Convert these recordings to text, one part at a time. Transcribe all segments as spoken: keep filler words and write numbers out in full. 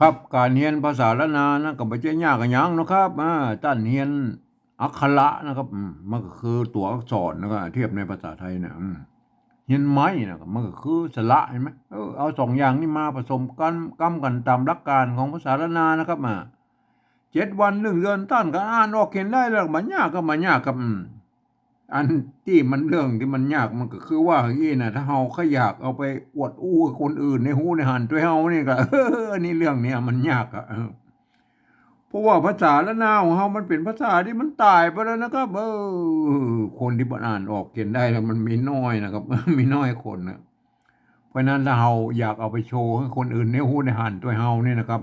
ครับ ก๋านเฮียนภาษาล้านนานะ ก็บ่ใจ้ยากอะหยังเนาะครับ อ่า ต้านเฮียนอักขระนะครับ อืม มันก็คือตั๋วอักษรนะครับ เทียบในภาษาไทยเนี่ย อืม เฮียนไม้นะ มันก็คือสระ หันก่อ เออ เอาสองอย่างนี้มาผสมกั๋น กำกั๋นต๋ามหลักก๋านของภาษาล้านนานะครับ อ่า เจ็ดวันหนึ่งเดือน ต้านก็อ่านออกเขียนได้แล้ว บ่ยากครับ บ่ยากครับ อืม อันตี้มันเรื่องตี้มันยากมันก็คือว่าอย่างอี้นะ ถ้าเฮาใค่อยากเอาไปอวดอู้คนอื่นในฮู้ในหันตวยเฮานี่ก็ เออ นี่เรื่องนี้มันยากอะ เออ เพราะว่าภาษาล้านนาของเฮามันเป๋นภาษาตี้มันต๋ายไปแล้วนะครับ เออ คนตี้มันอ่านออกเขียนได้แล้วมันมีน้อยนะครับ มีน้อยคนนะ เพราะฉะนั้นถ้าเฮาอยากเอาไปโชว์หื้อคนอื่นในฮู้ในหันตวยเฮานี่นะครับ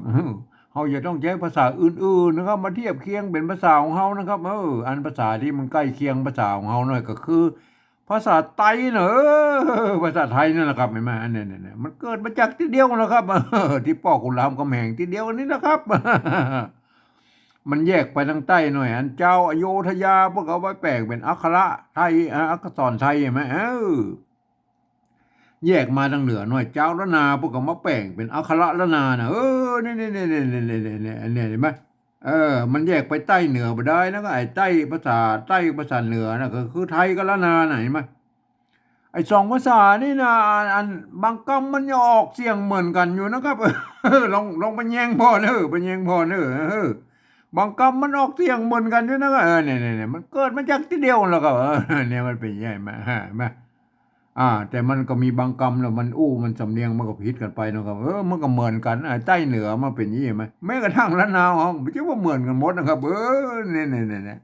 เฮาจะต้องใจ๊ภาษาอื่นๆ นะครับ มาเทียบเคียงเป๋นภาษาของเฮานะครับ เออ อันภาษาตี้มันใก้เคียงภาษาของเฮาหน่อยก็คือ ภาษาไตนะ เออ ภาษาไทยนั่นแหละครับ หันก่อ อันนี้ เนี่ย เนี่ย มันเกิดมาจากตี้เดียวนะครับ เออ ตี้ป้อขุนรามคำแหงตี้เดียวอันนี้นะครับ มันแยกไปตางใต้หน่อย อันจาวอโยธยาเปิ้นก็เอาไปแป๋งเป๋นอักขระไทย อ่า อักษรไทยหันก่อ เออ แยกมาตางเหนือหน่อย จาวล้านนาเปิ้นก็มาแป๋งเป๋นอักขระล้านนานะ เออ เนี่ย เนี่ย หันก่อ เออ มันแยกไปใต้เหนือบ่ได้นะ ก็ไอ้ใต้ภาษาใต้ภาษาเหนือนะ ก็คือไทยกับล้านนานะ หันก่อ ไอ้สองภาษานี่นะ อัน อันบางกำมันจะออกเสียงเหมือนกั๋นอยู่นะครับ ลอง ลองไปแยงผ่อเน่อ ไปแยงผ่อเน่อ เออ บางกำมันออกเสียงเหมือนกั๋นอยู่นะ เออ เนี่ย เนี่ย เนี่ย มันเกิดมาจากตี้เดียวแล้วก็ เออ เนี่ย มันเป๋นอย่างอี้ หันก่อ หันก่อ อ่า แต่มันก็มีบางกำแล้วมันอู้มันสำเนียงมันก็ผิดกั๋นไปเนาะครับ เออ มันก็เหมือนกั๋น อ่า ใต้เหนือมันเป๋นอย่างอี้หันก่อ แม้กระทั่งล้านนาเฮาก็บ่ใจ้ว่าเหมือนกั๋นหมดนะครับ เออ เนี่ย เนี่ย เนี่ย เนี่ย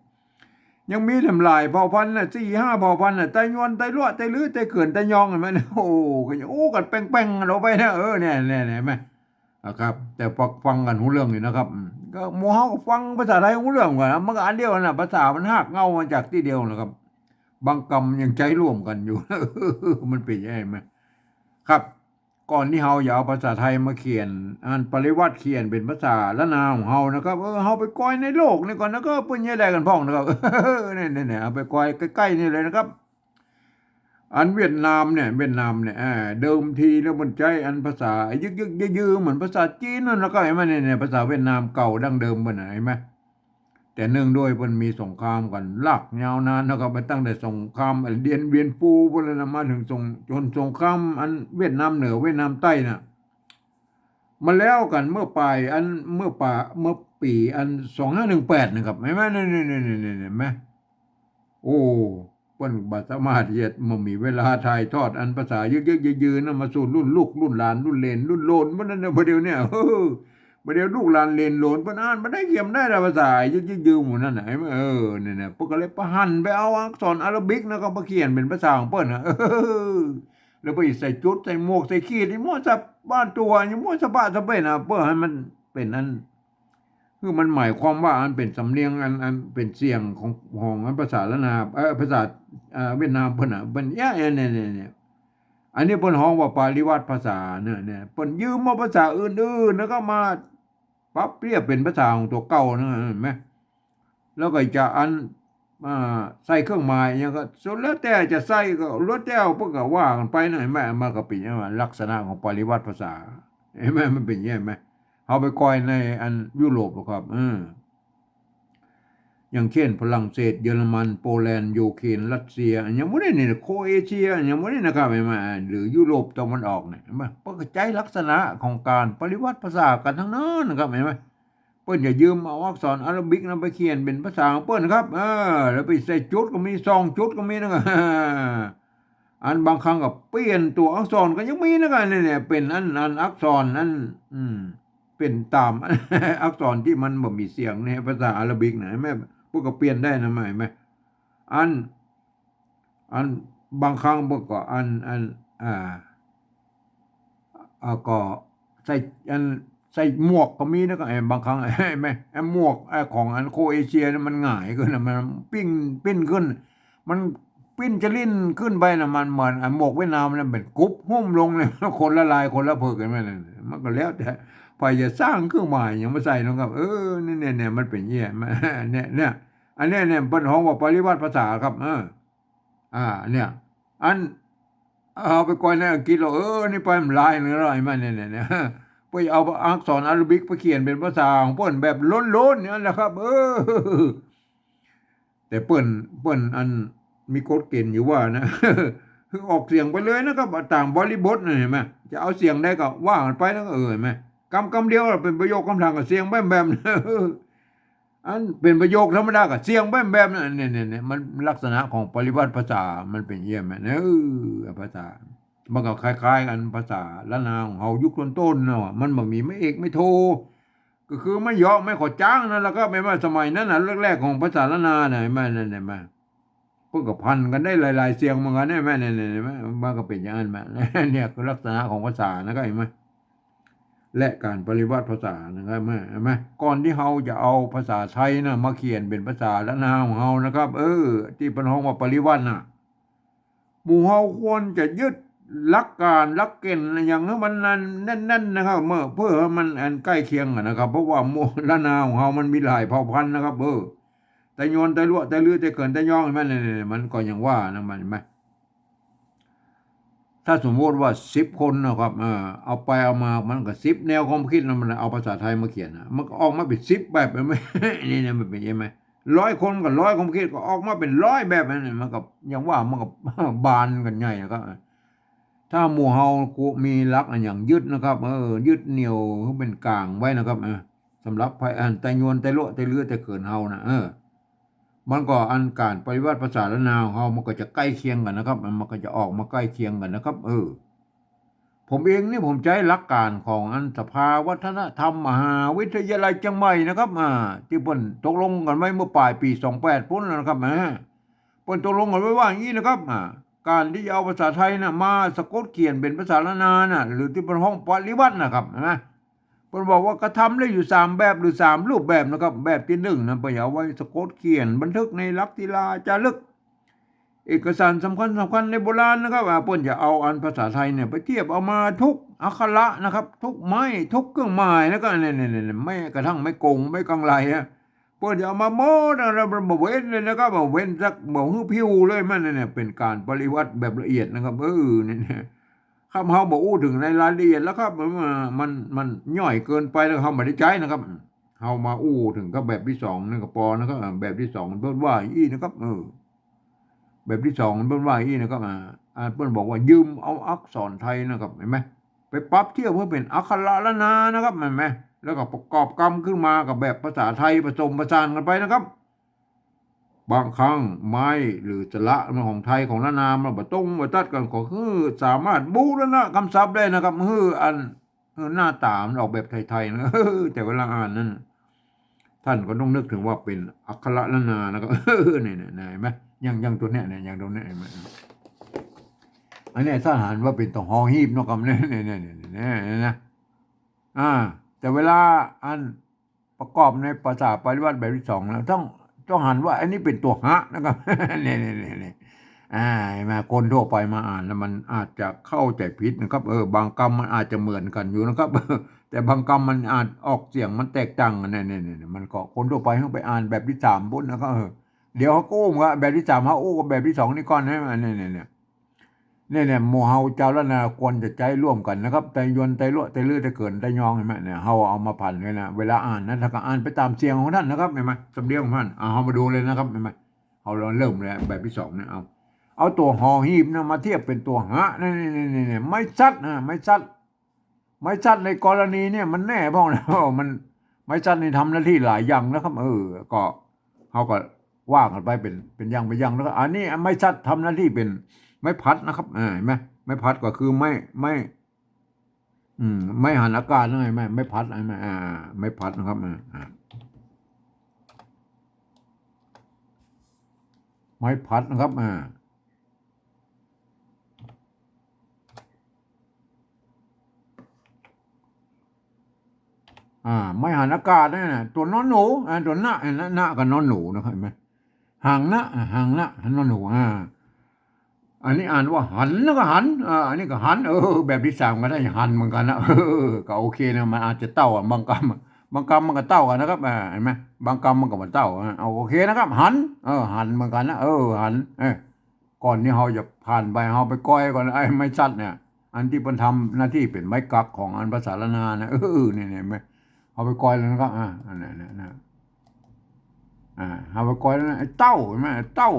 ยังมีแถมหลายเผ่าพันธุ์นะ สี่ห้าเผ่าพันธุ์นะ ไตยวน ไตลัว ไตลื้อ ไตเขื่อน ไตยอง หันก่อ โอ้ ก็ยังอู้กั๋นแป่งๆ กั๋นออกไปนะ เออ เนี่ย เนี่ย เนี่ย หันก่อ นะครับ แต่ฟัง ฟังกั๋นฮู้เรื่องอยู่นะครับ อืม ก็หมู่เฮาก็ฟังภาษาไทยฮู้เรื่องกั๋นนะ มันก็อันเดียวกั๋นนะ ภาษามันฮากเหง้ามาจากตี้เดียวนะครับ บางกำยังใจ๊ร่วมกั๋นอยู่ มันเป๋นอย่างอี้หันก่อ ครับ ก่อนตี้เฮาจะเอาภาษาไทยมาเขียน อันปริวัติเขียนเป๋นภาษาล้านนาของเฮานะครับ เออ เฮาไปก้อยในโลกนี่ก่อนนะครับ เปิ้นจะได้กั๋นพ่องนะครับ เนี่ย เนี่ย เนี่ย เอาไปก้อยใก้ๆ นี่เลยนะครับ อันเวียดนามเนี่ย เวียดนามเนี่ย อ่า เดิมทีแล้วมันใจ๊อันภาษายึกๆ ยื้อๆ เหมือนภาษาจีนนั่นแหละครับ หันก่อ เนี่ย เนี่ย ภาษาเวียดนามเก่าดั้งเดิมเปิ้นน่ะ หันก่อ แต่เนื่องด้วยเปิ้นมีสงครามกั๋นลากยาวนานนะครับ มาตั้งแต่สงครามเดียนเวียนปูปู้นแล้วนะ มาเถิงสง จนสงครามอันเวียดนามเหนือเวียดนามใต้น่ะ มาแล้วกั๋นเมื่อป๋ายอัน เมื่อป๋า เมื่อปี๋อัน สองห้าหนึ่งแปด นะครับ หันก่อ เนี่ย เนี่ย หันก่อ โอ้ เปิ้นบ่สามารถเฮ็ด บ่มีเวลาถ่ายทอดอันภาษายึกๆ ยื้อๆ นั้นมาสู่รุ่นลูก รุ่นหลาน รุ่นเหลน รุ่นโลน บ่านั้นนะ บ่าเดี่ยวเนี่ย เออ บ่าเดี่ยวลูกหลานเหลนโลน เปิ้นอ่านบ่ได้เขียนบ่ได้ละ ภาษายึกๆ ยื้อๆ หมู่นั้นน่ะ หันก่อ เออ เนี่ย เนี่ย เปิ้นก็เลยไปหันไปเอาอักษรอาราบิกนะ ก็มาเขียนเป๋นภาษาของเปิ้นน่ะ เออ แล้วไปใส่จุด ใส่หมวก ใส่ขีด นี่มั่วสะบาดตั๋ว นี่มั่วสะบาดสะเบนน่ะ เปิ้นหื้อมันเป๋นอัน คือมันหมายความว่าอันเป๋นสำเนียงอัน อันเป๋นเสียงของ ของอันภาษาล้านนา เอ่อ ภาษา เอ่อ เวียดนามเปิ้นน่ะ เปิ้น เนี่ย เนี่ย เนี่ย เนี่ย อันนี้เปิ้นฮ้องว่าปริวัติภาษาเนี่ย เนี่ย เปิ้นยืมเอาภาษาอื่นๆ แล้วก็มาปรับเปลี่ยนเป๋นภาษาของตั๋วเก่านะ หันก่อ แล้วก็จะอัน อ่า ใส่เครื่องหมายอะหยังก็สุดแล้วแต่จะใส่ ก็แล้วแต่เปิ้นก็ว่ากั๋นไปนะ หันก่อ มันก็เป๋นอย่างนั้น ลักษณะของปริวัติภาษา หันก่อ มันเป๋นอย่างนี้ หันก่อ เฮาไปก้อยในอันยุโรปอะครับ เออ อย่างเจ้นฝรั่งเศส เยอรมัน โปแลนด์ ยูเครน รัสเซีย อะหยังหมู่นี้นี่ โครเอเชีย อะหยังหมู่นี้นะครับ หันก่อ หรือยุโรปตะวันออกเนี่ย หันก่อ เปิ้นก็ใจ๊ลักษณะของก๋านปริวัติภาษากั๋นตังนั้นนะครับ หันก่อ เปิ้นจะยืมเอาอักษรอาราบิกนั้นไปเขียนเป๋นภาษาของเปิ้นครับ เออ แล้วไปใส่จุดก็มี สองจุดก็มีนะครับ อันบางครั้งก็เปลี่ยนตั๋วอักษรก็ยังมีนะครับ เนี่ย เนี่ย เป๋นอัน อันอักษรอัน อืม เป๋นต๋าม อักษรตี้มันบ่มีเสียงในภาษาอาราบิกนะ หันก่อ เปิ้นก็เปลี่ยนได้นะ หันก่อ อัน อันบางครั้งเปิ้นก็อัน อัน อ่า อ่า ก็ใส่ อัน ใส่หมวกก็มีนะ ก็ เอ่อ บางครั้ง หันก่อ ไอ้หมวก ไอ้ของอันโครเอเชียเนี่ยมันหงายขึ้นนะ มันปิ้น ปิ้นขึ้น มันปิ้นจะลิ้นขึ้นไปนะ มันเหมือน อ่ะ หมวกเวียดนามเนี่ยเป๋นกุ๊บหุ้มลงเนี่ย คนละลายคนละเผิก หันก่อ มันก็แล้วแต่ใผจะสร้างเครื่องหมายหยังมาใส่นะครับ เออ เนี่ย เนี่ย เนี่ย มันเป๋นอย่างนี้ มัน เนี่ย เนี่ย อันเนี้ย เนี่ย เปิ้นฮ้องว่าปริวัติภาษาครับ เออ อ่า เนี่ย อัน เอาไปก้อยในอังกฤษแล้ว เออ นี่ไปมันลายหนึ่งแล้ว หันก่อ เนี่ย เนี่ย เนี่ย เปิ้นเอาอักษรอาราบิกไปเขียนเป๋นภาษาของเปิ้นแบบล้นๆ เนี่ยนะครับ เออ แต่เปิ้น เปิ้นอันมีกฎเกณฑ์อยู่ว่านะ คือออกเสียงไปเลยนะครับ ต๋ามบริบทนะ หันก่อ จะเอาเสียงใดก็ว่ากั๋นไปนะ เออ หันก่อ กำ กำเดียวเป๋นประโยคกำถามก็เสียงแบมๆ นะ อันเป๋นประโยคธรรมดาก็เสียงแบมๆ นะ เนี่ยๆๆ มันลักษณะของปริวัติภาษามันเป๋นเยี่ยงนั้น เออ ภาษา มันก็คล้ายๆ กั๋น ภาษาล้านนาของเฮายุคต้นๆ เนาะ มันบ่มีไม้เอกไม้โท ก็คือไม้ยอไม้ขอจ๊างนั่นแหละครับ แม่นบ่ สมัยนั้นน่ะ แรกๆ ของภาษาล้านนาน่ะ แม่น นั่นแหละ แม่น เปิ้นก็ผันกั๋นได้หลายๆ เสียงเหมือนกั๋นเนี่ย แม่น นั่นแหละ แม่น มันก็เป๋นอย่างนั้น แม่น เนี่ยคือลักษณะของภาษานะครับ หันก่อ และก๋านปริวัติภาษานะครับ แม่น หันก่อ ก่อนตี้เฮาจะเอาภาษาไทยน่ะมาเขียนเป๋นภาษาล้านนาของเฮานะครับ เออ ตี้เปิ้นฮ้องว่าปริวัติน่ะ หมู่เฮาควรจะยึดหลักก๋านหลักเกณฑ์อะหยังหื้อมันนั่นแน่นๆ นะครับ เมื่อ เพื่อหื้อมันอันใก้เคียงกั๋นนะครับ เพราะว่าหมู่ล้านนาของเฮามันมีหลายเผ่าพันธุ์นะครับ เออ ไตยวน ไตลัว ไตลือ ไตเขิน ไตยอง หันก่อ เนี่ยๆๆ มันก็อย่างว่านะ มัน หันก่อ ถ้าสมมุติว่าสิบคนนะครับ เออ เอาไปเอามามันก็สิบแนวความคิดนะ มันเอาภาษาไทยมาเขียนนะ มันก็ออกมาเป๋นสิบแบบ นี่นะ มันเป๋นใช่ไหม ร้อยคนก็ร้อยความคิดก็ออกมาเป๋นร้อยแบบนั่นน่ะ มันก็อย่างว่ามันก็ บานกั๋นใหญ่นะครับ ถ้าหมู่เฮามีหลักอะหยังยึดนะครับ เออ ยึดเหนี่ยวหื้อเป๋นก๋างไว้นะครับ เออ สำหรับไพ อันไตยวน ไตลัว ไตลือ ไตเขินเฮาน่ะ เออ มันก็อันก๋านปริวัติภาษาล้านนาของเฮามันก็จะใก้เคียงกั๋นนะครับ มันก็จะออกมาใก้เคียงกั๋นนะครับ เออ ผมเองนี่ผมใจ๊หลักก๋านของอันสภาวัฒนธรรมมหาวิทยาลัยเจียงใหม่นะครับ อ่า ตี้เปิ้นตกลงกั๋นไว้เมื่อป๋ายปี๋สองแปดปู๊นแล้วนะครับ อ่า เปิ้นตกลงกั๋นไว้ว่าอย่างนี้นะครับ อ่า ก๋านตี้จะเอาภาษาไทยน่ะมาสะกดเขียนเป๋นภาษาล้านนาน่ะ หรือตี้เปิ้นฮ้องปริวัตินะครับ หันก่อ เปิ้นบอกว่ากระทำได้อยู่สามแบบหรือสามรูปแบบนะครับ แบบตี้นึ่งนะ เปิ้นเอาไว้สะกดเขียนบันทึกในหลักศิลาจารึก เอกสารสำคัญสำคัญในโบราณนะครับ อ่า เปิ้นจะเอาอันภาษาไทยเนี่ยไปเทียบเอามาทุกอักขระนะครับ ทุกไม้ ทุกเครื่องหมาย แล้วก็เนี่ยๆๆ แม้กระทั่งไม้กง ไม้กังไรฮะ เปิ้นจะเอามาหมดนะ บ่เว้นเลยนะครับ บ่เว้นสัก บ่หื้อผิวเลย มันเนี่ย เป๋นก๋านปริวัติแบบละเอียดนะครับ เออ เนี่ยๆ ครับ เฮาบ่อู้เถิงในรายละเอียดแล้วครับ มัน มัน มันย่อยเกินไปแล้ว เฮาบ่ได้ใจ๊นะครับ เฮามาอู้เถิงกับแบบตี้สองนี่ก็ปอนะครับ แบบตี้สองเปิ้นว่าอี้นะครับ เออ แบบตี้สองเปิ้นว่าอี้นะครับ อ่า อ่า เปิ้นบอกว่ายืมเอาอักษรไทยนะครับ หันก่อ ไปปรับเทียบหื้อเป๋นอักขระล้านนานะครับ หันก่อ แล้วก็ประกอบกำขึ้นมากับแบบภาษาไทยผสมผสานกั๋นไปนะครับ บางครั้งไม้หรือสระของไทยของล้านนามันบ่ตรงบ่ตัดกั๋น ก็คือสามารถบูรณะกำศัพท์ได้นะครับ หื้ออัน เออ หน้าต๋ามันออกแบบไทยๆ นะ แต่เวลาอ่านนั้น ต้านก็ต้องนึกเถิงว่าเป๋นอักขระล้านนานะครับ เนี่ยๆ หันก่อ หันก่อ อย่าง อย่างตั๋วเนี้ยเนี่ย อย่างตั๋วเนี้ย หันก่อ อันเนี้ยต้านหันว่าเป๋นตั๋วฮอหีบเนาะครับ เนี่ยๆๆๆ นะ อ่า แต่เวลาอันประกอบในภาษาปริวัติแบบตี้สองแล้ว ต้อง ต้องหันว่าอันนี้เป๋นตั๋วฮะนะครับ เนี่ยๆๆๆ อ่า หันก่อ คนทั่วไปมาอ่านแล้วมันอาจจะเข้าใจ๋ผิดนะครับ เออ บางกำมันอาจจะเหมือนกั๋นอยู่นะครับ แต่บางกำมันอาจออกเสียงมันแตกต่างกั๋น เนี่ยๆๆ มันก็คนทั่วไปเฮาไปอ่านแบบตี้สามปู๊นนะครับ เออ เดี๋ยวเฮาอู้ว่าแบบตี้สาม เฮาอู้กับแบบตี้สองนี่ก่อนนะ เนี่ยๆๆ เนี่ยๆ หมู่เฮาจาวล้านนาควรจะใจ๊ร่วมกั๋นนะครับ ไตยวน ไตลัว ไตลือ ไตเขิน ไตยอง หันก่อ เนี่ย เฮาเอามาผันไว้นะ เวลาอ่านนะ ต้านก็อ่านไปต๋ามเสียงของต้านนะครับ หันก่อ สำเนียงของต้าน อ่า เฮามาดูเลยนะครับ หันก่อ เฮาเริ่มเลย แบบตี้สองเนี่ย เอา เอาตั๋วฮอหีบเนี่ยมาเทียบเป๋นตั๋วฮะ นี่ๆๆๆ ไม้สัตว์นะ ไม้สัตว์ ไม้สัตว์ในกรณีเนี่ยมันแน่พ่องนะ มัน ไม้สัตว์นี่ทำหน้าตี้หลายอย่างนะครับ เออ ก็ เฮาก็ว่ากั๋นไปเป๋น เป๋นอย่างเป๋นอย่าง แล้วก็อันนี้ไม้สัตว์ทำหน้าตี้เป๋นไม้พัดนะครับ อ่า หันก่อ ไม้พัดก็คือไม้ ไม้ อืม ไม้หันอากาศนั่นไง ไม้ ไม้พัด ไม้ อ่า ไม้พัดนะครับ อ่า อ่า ไม้พัดนะครับ อ่า อ่า ไม้หันอากาศนั่นน่ะ ตั๋วนอหนู อ่า ตั๋วนะ หันก่อ นะ นะกับนอหนูนะครับ หันก่อ หังนะ อ่า หังนะ นอหนู อ่า อันนี้อ่านว่าหัน แล้วก็หัน อ่า อันนี้ก็หัน เออ แบบตี้สามก็ได้ หันเหมือนกั๋นนะ เออ ก็โอเคนะ มันอาจจะเต้ากั๋น บางกำ บางกำมันก็เต้ากั๋นนะครับ อ่า หันก่อ บางกำมันก็บ่เต้า อ่า เอา โอเคนะครับ หัน เออ หันเหมือนกั๋นนะ เออ หัน เออ ก่อนตี้เฮาจะผ่านไป เฮาไปก้อยก่อน ไอ้ไม้สัตว์เนี่ย อันตี้เปิ้นทำหน้าตี้เป๋นไม้กั๊กของอันภาษาล้านนานะ เออ เนี่ย เนี่ย เอาไปก้อยแล้วนะครับ อ่า อันนั้นนะ อ่า เอาไปก้อยแล้วนะ ไอ้เต้า เห็นไหม ไอ้เต้า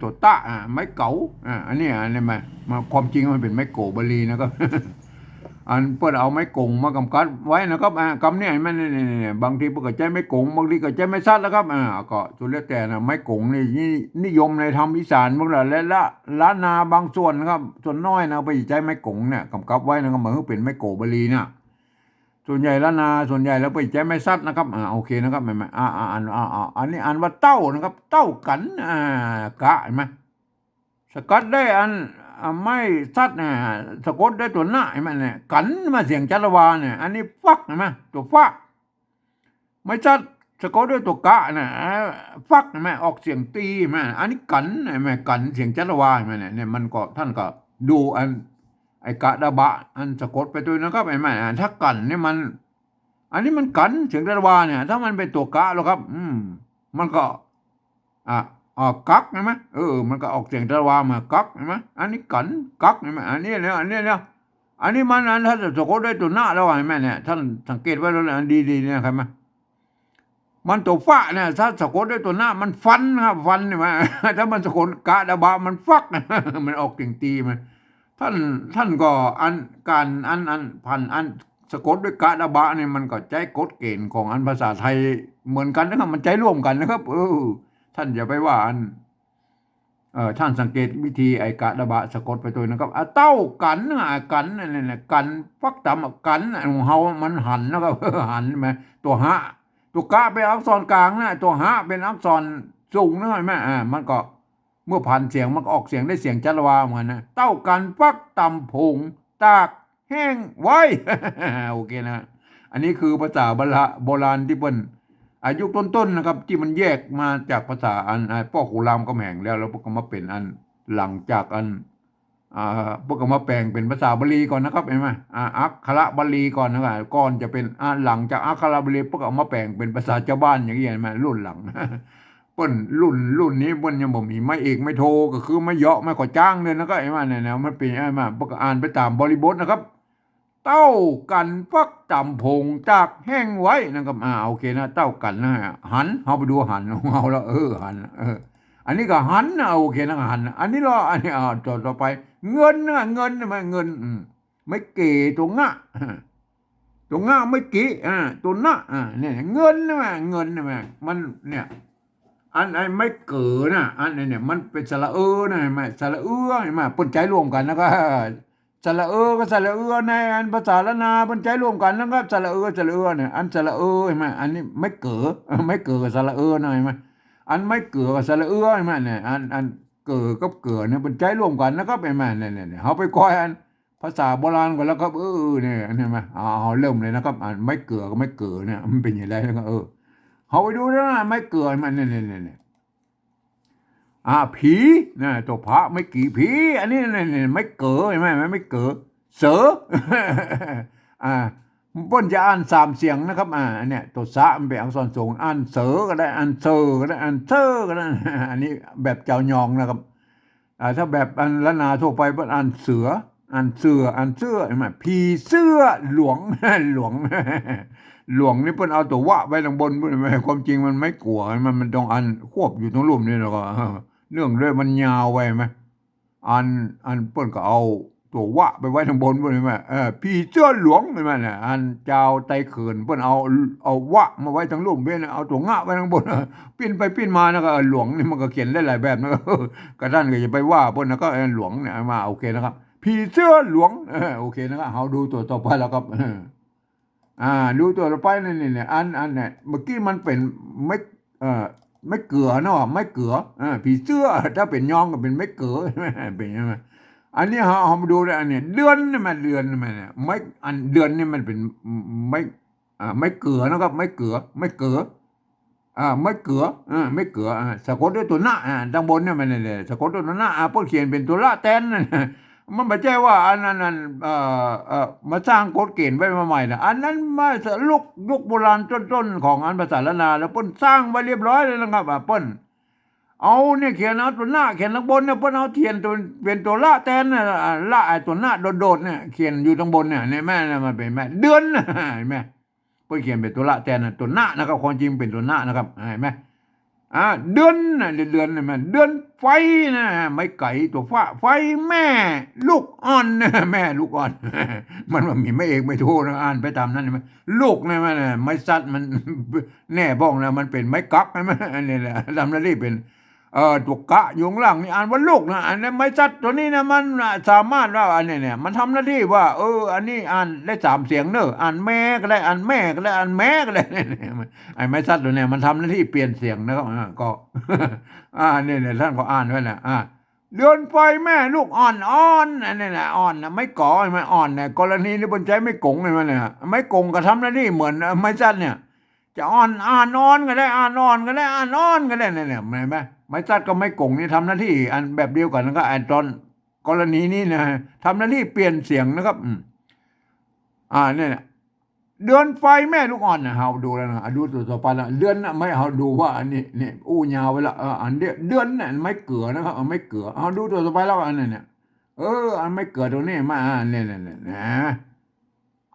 ตั๋วตะ อ่า ไม้เก๋า อ่า อันนี้ อันนี้มา มา ความจริงมันเป๋นไม้โกบาลีนะครับ อันเปิ้นเอาไม้กงมากำกัดไว้นะครับ อ่า กำเนี่ย เห็นไหม เนี่ย เนี่ย เนี่ย บางทีเปิ้นก็ใจ๊ไม้กง บางทีก็ใจ๊ไม้สัดนะครับ อ่า ก็สุดแล้วแต่นะ ไม้กงนี่นิ นิยมในธรรมอีสานพวกเรา และละ ล้านนาบางส่วนนะครับ ส่วนน้อยนะ ไปใจ๊ไม้กงเนี่ย กำกับไว้นะครับ บ่หื้อเป๋นไม้โกบาลีนะ ส่วนใหญ่ล้านนา ส่วนใหญ่แล้วไปใจ๊ไม้สัดนะครับ อ่า โอเคนะครับ แม่นๆ อ่า อ่า อ่าน อ่า อ่า อันนี้อ่านว่าเต้านะครับ เต้ากั๋น อ่า กะ เห็นไหม สะกัดด้วยอัน อ่า ไม้สัด อ่า สะกดด้วยตั๋วนะ เห็นไหมเนี่ย กั๋น มาเสียงจัตวาเนี่ย อันนี้ฟัก เห็นไหม ตั๋วฟะ ไม้สัด สะกดด้วยตั๋วกะนะ อ่า ฟัก เห็นไหม ออกเสียงตี เห็นไหม อันนี้กั๋น เห็นไหม กั๋น เสียงจัตวา เห็นไหมเนี่ย เนี่ย มันก็ ท่านก็ดูอัน ไอ้กะดาบะ อันสะกดไปตวยนะครับ เห็นไหม อ่า ถ้ากั๋นเนี่ยมัน อันนี้มันกั๋น เสียงจัตวาเนี่ย ถ้ามันเป๋นตั๋วกะแล้วครับ อืม มันก็ อ่ะ อ่ะ กัก เห็นไหม เออ มันก็ออกเสียงจัตวามา กัก เห็นไหม อันนี้กั๋น กัก เห็นไหม อันนี้เนี่ย อันนี้เนี่ย อันนี้มัน อัน ถ้าสะกดด้วยตั๋วนะแล้ว เห็นไหมเนี่ย ท่านสังเกตไว้แล้วนะ ดีๆ เนี่ย เห็นไหม มันตั๋วฟะเนี่ย ถ้าสะกดด้วยตั๋วนะ มันฟันนะครับ ฟัน เห็นไหม ถ้ามันสะกดกะดาบะ มันฟัก มันออกเสียงตี มัน ท่าน ท่านก็อัน ก๋าน อัน อัน พัน อันสะกดด้วยกะดาบะเนี่ย มันก็ใจ๊กฎเก๋ณฑ์ของอันภาษาไทยเหมือนกั๋นนะครับ มันใจ๊ร่วมกั๋นนะครับ เออ ท่านอย่าไปว่าอัน เอ่อ ท่านสังเกตวิธีไอ้กะดาบะสะกดไปตวยนะครับ อ่ะ เต้ากั๋น อ่ะ กั๋น อันนี้เนี่ย กั๋น ฟักต๋ำ อ่ะ กั๋น อ่ะ ของเฮามันหันนะครับ หัน เห็นไหม ตั๋วหะ ตั๋วกะเป๋นอักษรกลางนะ ตั๋วหะเป๋นอักษรสูงนะ เห็นไหม อ่า มันก็ เมื่อผันเสียงมันก็ออกเสียงได้เสียงจัตวาเหมือนกั๋นนะ เต้ากั๋นฟักต๋ำผงตากแห้งไว้ โอเคนะ อันนี้คือภาษาบาละ โบราณตี้เปิ้น อ่ะ ยุคต้นๆ นะครับ ตี้มันแยกมาจากภาษาอัน อ่ะ ป้อขุนรามคำแหงแล้ว แล้วเปิ้นก็มาเป๋นอัน หลังจากอัน อ่า เปิ้นก็มาแป๋งเป๋นภาษาบาลีก่อนนะครับ เห็นไหม อ่า อักขระบาลีก่อนนะครับ ก่อนจะเป๋น อ่า หลังจากอักขระบาลีเปิ้นก็เอามาแป๋งเป๋นภาษาจาวบ้านอย่างนี้ เห็นไหม รุ่นหลัง เปิ้นรุ่น รุ่นนี้เปิ้นยังบ่มีไม้เอกไม้โท ก็คือไม้เหยาะไม้ขอจ้างเลยนะครับ เห็นไหมเนี่ย เนี่ย มันเป๋น เห็นไหม เปิ้นก็อ่านไปต๋ามบริบทนะครับ เต้ากั๋นฟักต๋ำผงตากแห้งไว้นะครับ อ่า โอเคนะ เต้ากั๋นนะ หัน เฮาไปดูหันของเฮาแล้ว เออ หัน เออ อันนี้ก็หันนะ โอเคนะ หัน อันนี้เหรอ อันนี้ อ่า ต่อ ต่อไป เงินนะ เงินนะ เงิน อืม ไม้เก๋ ตั๋วงะ ตั๋วงะ ไม้เก๋ อ่า ตั๋วนะ อ่า เนี่ย เงินนะ เงินนะ มัน เนี่ย อันไอ้ไม้เก๋อนะ อันนี้เนี่ย มันเป๋นสระเออนะ เห็นไหม สระเอือ เห็นไหม เปิ้นใจ๊ร่วมกั๋นแล้วก็ สระเออกับสระเอือในอันภาษาล้านนาเปิ้นใจ๊ร่วมกั๋นนะครับ สระเออ สระเอือเนี่ย อันสระเออ เห็นไหม อันนี้ไม้เก๋อ ไม้เก๋อกับสระเออนะ เห็นไหม อันไม้เก๋อกับสระเอือ เห็นไหมเนี่ย อัน อันเก๋อกับเก๋อเนี่ย เปิ้นใจ๊ร่วมกั๋นนะครับ เห็นไหม เนี่ย เนี่ย เนี่ย เฮาไปก้อยอันภาษาโบราณก่อนแล้วครับ เออ เนี่ย เห็นไหม เอา เอาเริ่มเลยนะครับ อันไม้เก๋อกับไม้เก๋อเนี่ย มันเป๋นอย่างไรนะครับ เออ เฮาไปดูนะ ไม้เก๋อ เห็นไหม เนี่ย เนี่ย เนี่ย เนี่ย อ่า ผี นะ ตั๋วผะ ไม้กี่ ผี อันนี้ เนี่ย เนี่ย ไม้เก๋อ เห็นไหม ไม้เก๋อ เสือ อ่า เปิ้นจะอ่านสามเสียงนะครับ อ่า อันเนี้ย ตั๋วสะมันเป๋นอักษรสูง อ่านเสือก็ได้ อ่านเสือก็ได้ อ่านเสือก็ได้ อันนี้แบบจาวยองนะครับ อ่า ถ้าแบบอันล้านนาทั่วไปเปิ้นอ่านเสือ อ่านเสือ อ่านเสื้อ เห็นไหม ผีเสื้อหลวง หลวง หลวงนี่เปิ้นเอาตั๋ววะไว้ตังบน เปิ้น ความจริงมันไม้กั๋ว มัน มันต้องอ่านควบอยู่ตังลุ่มนี่ แล้วก็ เออ เนื่องด้วยมันยาวไป เห็นไหม อัน อันเปิ้นก็เอาตั๋ววะไปไว้ตังบน เปิ้น เห็นไหม เออ ผีเสื้อหลวง เห็นไหมเนี่ย อันจาวไตเขินเปิ้นเอา เอาวะมาไว้ตังลุ่ม เปิ้นเอาตั๋วงะไว้ตังบน ปิ้นไปปิ้นมานะก็ เออ หลวงนี่มันก็เขียนได้หลายแบบนะ ก็ท่านก็อย่าไปว่าเปิ้นนะ ก็ เออ หลวงเนี่ยมา โอเคนะครับ ผีเสื้อหลวง เออ โอเคนะครับ เฮาดูตั๋วต่อไปแล้วครับ เออ อ่า ดูตั๋วต่อไปนี่ นี่ นี่ อัน อันเนี่ย เมื่อกี้มันเป๋นไม้ เอ่อ ไม้เก๋อเนาะ ไม้เก๋อ อ่า ผีเสื้อ ถ้าเป๋นยองก็เป๋นไม้เก๋อ เป๋นใช่ไหม อันนี้เฮา เฮามาดูเลย อันเนี้ย เดือนนี่มัน เดือนนี่มันเนี่ย ไม้ อันเดือนนี่มันเป๋นไม้ อ่า ไม้เก๋อนะครับ ไม้เก๋อ ไม้เก๋อ อ่า ไม้เก๋อ อ่า ไม้เก๋อ อ่า สะกดด้วยตั๋วนะ อ่า ตังบนเนี่ยมันเนี่ย สะกดด้วยตั๋วนะ อ่า เปิ้นเขียนเป๋นตั๋วละแตน มันบ่ใจ้ว่าอันนั้น อัน เอ่อ เอ่อ มาสร้างกฎเกณฑ์ไว้มาใหม่นะ อันนั้นมาสะ ลุกยุคโบราณต้นๆ ของอันภาษาล้านนา แล้วเปิ้นสร้างไว้เรียบร้อยแล้วนะครับ อ่า เปิ้น เอาเนี่ยเขียนเอาตั๋วนะเขียนตังบนเนี่ย เปิ้นเอาเขียนตั๋ว เป๋นตั๋วละแตนเนี่ย อ่า ละ ไอ้ตั๋วนะโดดๆเนี่ย เขียนอยู่ตังบนเนี่ย เนี่ยแม่ เนี่ยมันเป๋นแม่ เดือน เห็นไหม เปิ้นเขียนเป๋นตั๋วละแตนน่ะ ตั๋วนะนะครับ ความจริงเป๋นตั๋วนะนะครับ เห็นไหม อ่า เดือนน่ะ เดือน เดือน เห็นไหม เดือนไฟนะ ไม้ไก๋ตั๋วฟ้า ไฟแม่ลูกอ่อน แม่ลูกอ่อน มันบ่มีไม้เอกไม้โทนะ อ่านไปต๋ามนั้น เห็นไหม ลูกนะ มันน่ะ ไม้สัตว์มัน แน่พ่องนะ มันเป๋นไม้กั๊ก เห็นไหม อันนี้แหละ ทำหน้าตี้เป๋น เอ่อ ตั๋วกะอยู่ข้างหลังนี่อ่านว่าลูกนะ อันนี้ไม้สัตว์ตั๋วนี้นะ มันน่ะสามารถว่า อันนี้เนี่ย มันทำหน้าตี้ว่า เออ อันนี้อ่านได้สามเสียงเนอะ อ่านแม่ก็ได้ อ่านแม่ก็ได้ อ่านแม่ก็ได้ ไอ้ไม้สัตว์ตั๋วเนี่ย มันทำหน้าตี้เปลี่ยนเสียงนะครับ อ่า ก็ อ่า เนี่ย เนี่ย ต้านก็อ่านไว้นะ อ่า เดือนไฟแม่ลูกอ่อน อ่อน อันนี้แหละ อ่อนนะ ไม้ก๋อ เห็นไหม อ่อนเนี่ย กรณีนี้เปิ้นใจ๊ไม้ก๋ง เห็นไหมเนี่ย ไม้ก๋งก็ทำหน้าตี้เหมือนไม้สัตว์เนี่ย จะอ่อน อ่านอ่อนก็ได้ อ่านอ่อนก็ได้ อ่านอ่อนก็ได้ เนี่ย เนี่ย เห็นไหม ไม้สัตว์กับไม้ก๋งนี่ทำหน้าตี้อันแบบเดียวกั๋น แล้วก็ไอ้ต๋อนกรณีนี้นะ ทำหน้าตี้เปลี่ยนเสียงนะครับ อืม อ่า เนี่ย เดือนไฟแม่ลูกอ่อนนะ เฮาดูแล้วนะ อ่ะ ดูตั๋วต่อไปละ เดือนนะ ไม่ เฮาดูว่าอันนี้ เนี่ย อู้ยาวไปละ เออ อันเดียว เดือนน่ะ ไม้เกือนะครับ เอาไม้เกือ เฮาดูตั๋วต่อไปแล้ว อันนี้เนี่ย เออ อันไม้เกือตั๋วนี้มา อ่า เนี่ย เนี่ย เนี่ย นะ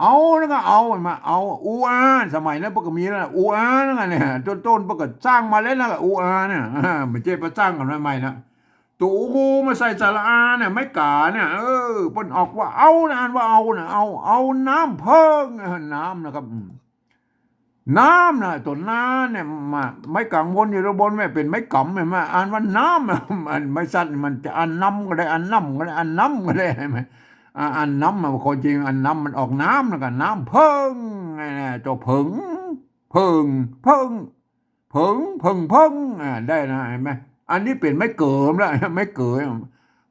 เอาแล้วก็เอามา เอา อูอา สมัยนั้นเปิ้นก็มีแล้วนะ อูอา นั่นน่ะเนี่ย ต้นๆ เปิ้นก็สร้างมาแล้วนะ อูอา เนี่ย อ่า บ่ใจ้ไปสร้างกั๋นใหม่ๆ นะ ตั๋วอูมาใส่สระอาเนี่ย ไม้ก๋าเนี่ย เออ เปิ้นออกว่าเอานะ อ่านว่าเอานะ เอา เอาน้ำเพิ่ง เออ น้ำนะครับ อืม น้ำนะ ตั๋วนาเนี่ย มา ไม้ก๋างวนอยู่ตังบน แม่เป๋นไม้ก๋ำ เห็นไหม อ่านว่าน้ำ อันไม้สัตว์มันจะอ่านน้ำก็ได้ อ่านน้ำก็ได้ อ่านน้ำก็ได้ เห็นไหม อ่า อ่านน้ำอะ ความจริงอ่านน้ำมันออกน้ำแล้วก็น้ำเพิ่ง ไอ้เนี่ย ตั๋วเผิง เผิง เพิ่ง เผิง เผิง เผิง อ่า ได้นะ เห็นไหม อันนี้เป๋นไม้เกิมแล้ว ไม้เกิม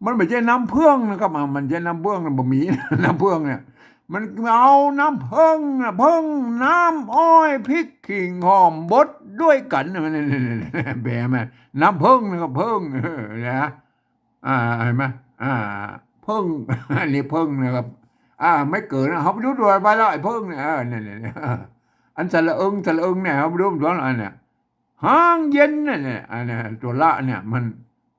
มันบ่ใจ้น้ำเพิ่งนะครับ อ่า มันใจ้น้ำเพิ่งนะ บ่มี น้ำเพิ่งเนี่ย มันเอาน้ำเพิ่งนะ เพิ่งน้ำอ้อยพริกขิงหอมบดด้วยกั๋น มัน แปลมา น้ำเพิ่งนะครับ เพิ่ง เออ นะ อ่า เห็นไหม อ่า เพิ่ง อันนี้เพิ่งนะครับ อ่า ไม้เกิมนะ เฮาไปดูตั๋วไปแล้ว ไอ้เพิ่งเนี่ย เออ เนี่ย เนี่ย เนี่ย อันสระเอิง สระเอิงเนี่ย เฮาไปดูตั๋วอันเนี่ย ฮ้างเย็นน่ะเนี่ย อันเนี่ย ตั๋วละเนี่ย มัน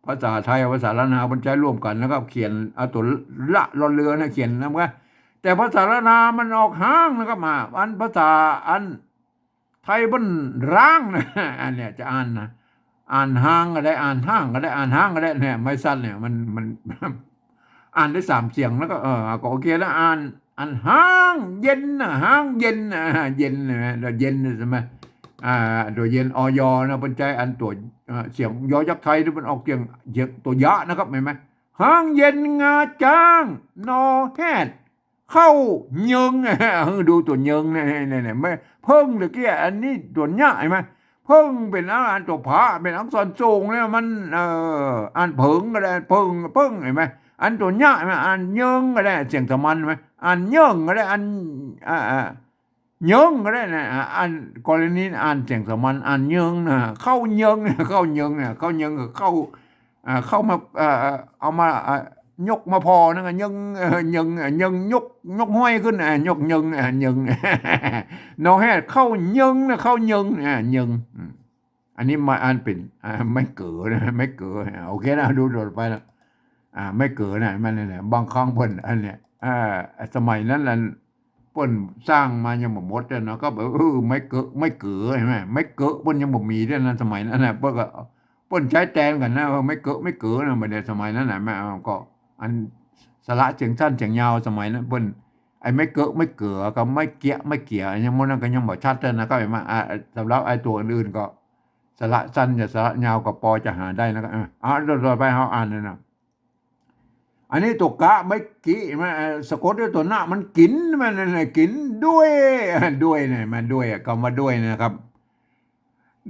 ภาษาไทย ภาษาล้านนา มันใจ๊ร่วมกั๋นนะครับ เขียนเอาตั๋วละ รอเรือนะ เขียนนำกัน แต่ภาษาล้านนามันออกฮ้างนะครับ อ่า อันภาษาอันไทยมันฮ้างนะ อันเนี่ยจะอ่านนะ อ่านฮ้างก็ได้ อ่านฮ้างก็ได้ อ่านฮ้างก็ได้ เนี่ย ไม้สัตว์เนี่ย มัน มัน อ่านได้สามเสียงแล้วก็ เออ ก็โอเคแล้ว อ่าน อันฮ้างเย็นน่ะ ฮ้างเย็นน่ะ เย็นน่ะ ตั๋วเย็นน่ะ ใช่ไหม อ่า ตั๋วเย็น อ ยอ นะ เปิ้นใจ๊อันตั๋ว เอ่อ เสียงยอยักษ์ไทยนี่มันออกเสียง เสียงตั๋วยะนะครับ เห็นไหม ฮ้างเย็นงาจ๊าง นอแฮด เข้าเยิง เออ ดูตั๋วเยิงเนี่ย เนี่ย เนี่ย ไม้เพิ่งตะกี้ อันนี้ตั๋วยะ เห็นไหม เพิ่งเป๋นอัน ตั๋วผา เป๋นอักษรสูงเนี่ย มัน เอ่อ อ่านเผิงก็ได้ เผิง เผิง เห็นไหม อันตั๋วยะ เห็นไหม อ่านเยิงก็ได้ เสียงสามัญ เห็นไหม อ่านเยิงก็ได้ อ่าน อ่า อ่า เยิงก็ได้นะ อ่า อันกรณีอ่านเสียงสามัญ อ่านเยิงนะ เข้าเยิง เข้าเยิงเนี่ย เข้าเยิงก็เข้า อ่า เข้ามา เอ่อ เอามา อ่า ยกมาผ่อนั่นก็เยิง เอ่อ เยิง เอ่อ เยิง ยก ยกห้อยขึ้น อ่ะ ยกเยิง อ่ะ เยิง นอแฮด เข้าเยิงนะ เข้าเยิง อ่ะ เยิง อืม อันนี้มาอ่านเป๋น อ่า ไม้เก๋อนะ ไม้เก๋อ อ่า โอเคนะ ดูตั๋วไปนะ อ่า ไม้เก๋อนะ มันเนี่ย บางครั้งเปิ้น อันเนี่ย อ่า สมัยนั้นน่ะ เปิ้นสร้างมายังบ่หมดเลยเนาะ ก็แบบ เออ ไม้เก๋อ ไม้เก๋อ เห็นไหม ไม้เก๋อเปิ้นยังบ่มีด้วยนะ สมัยนั้นน่ะ เปิ้นก็ เปิ้นใจ๊แตนกั๋นนะ เออ ไม้เก๋อ ไม้เก๋อนะ บ่ได้ สมัยนั้นน่ะ แม่ เอา ก็ อันสระเสียงสั้นเสียงยาว สมัยนั้นเปิ้น ไอ้ไม้เก๋อ ไม้เก๋อ กับไม้เกียะ ไม้เกียะ ยังหมดนั้นก็ยังบ่ชัดเต้านะ ก็เห็นไหม อ่า สำหรับไอ้ตั๋วอื่นๆ ก็ สระสั้นจะสระยาวก็ปอจะหาได้นะ ก็ เออ เอา ตั๋วต่อไปเฮาอ่านเลยนะ อันนี้ตั๋วกะ ไม้กิ มา เอ่อ สะกดด้วยตั๋วนะ มันกิ๋น มันนั่นน่ะ กิ๋นด้วย ด้วยเนี่ย มาด้วยอ่ะ กำว่าด้วยนะครับ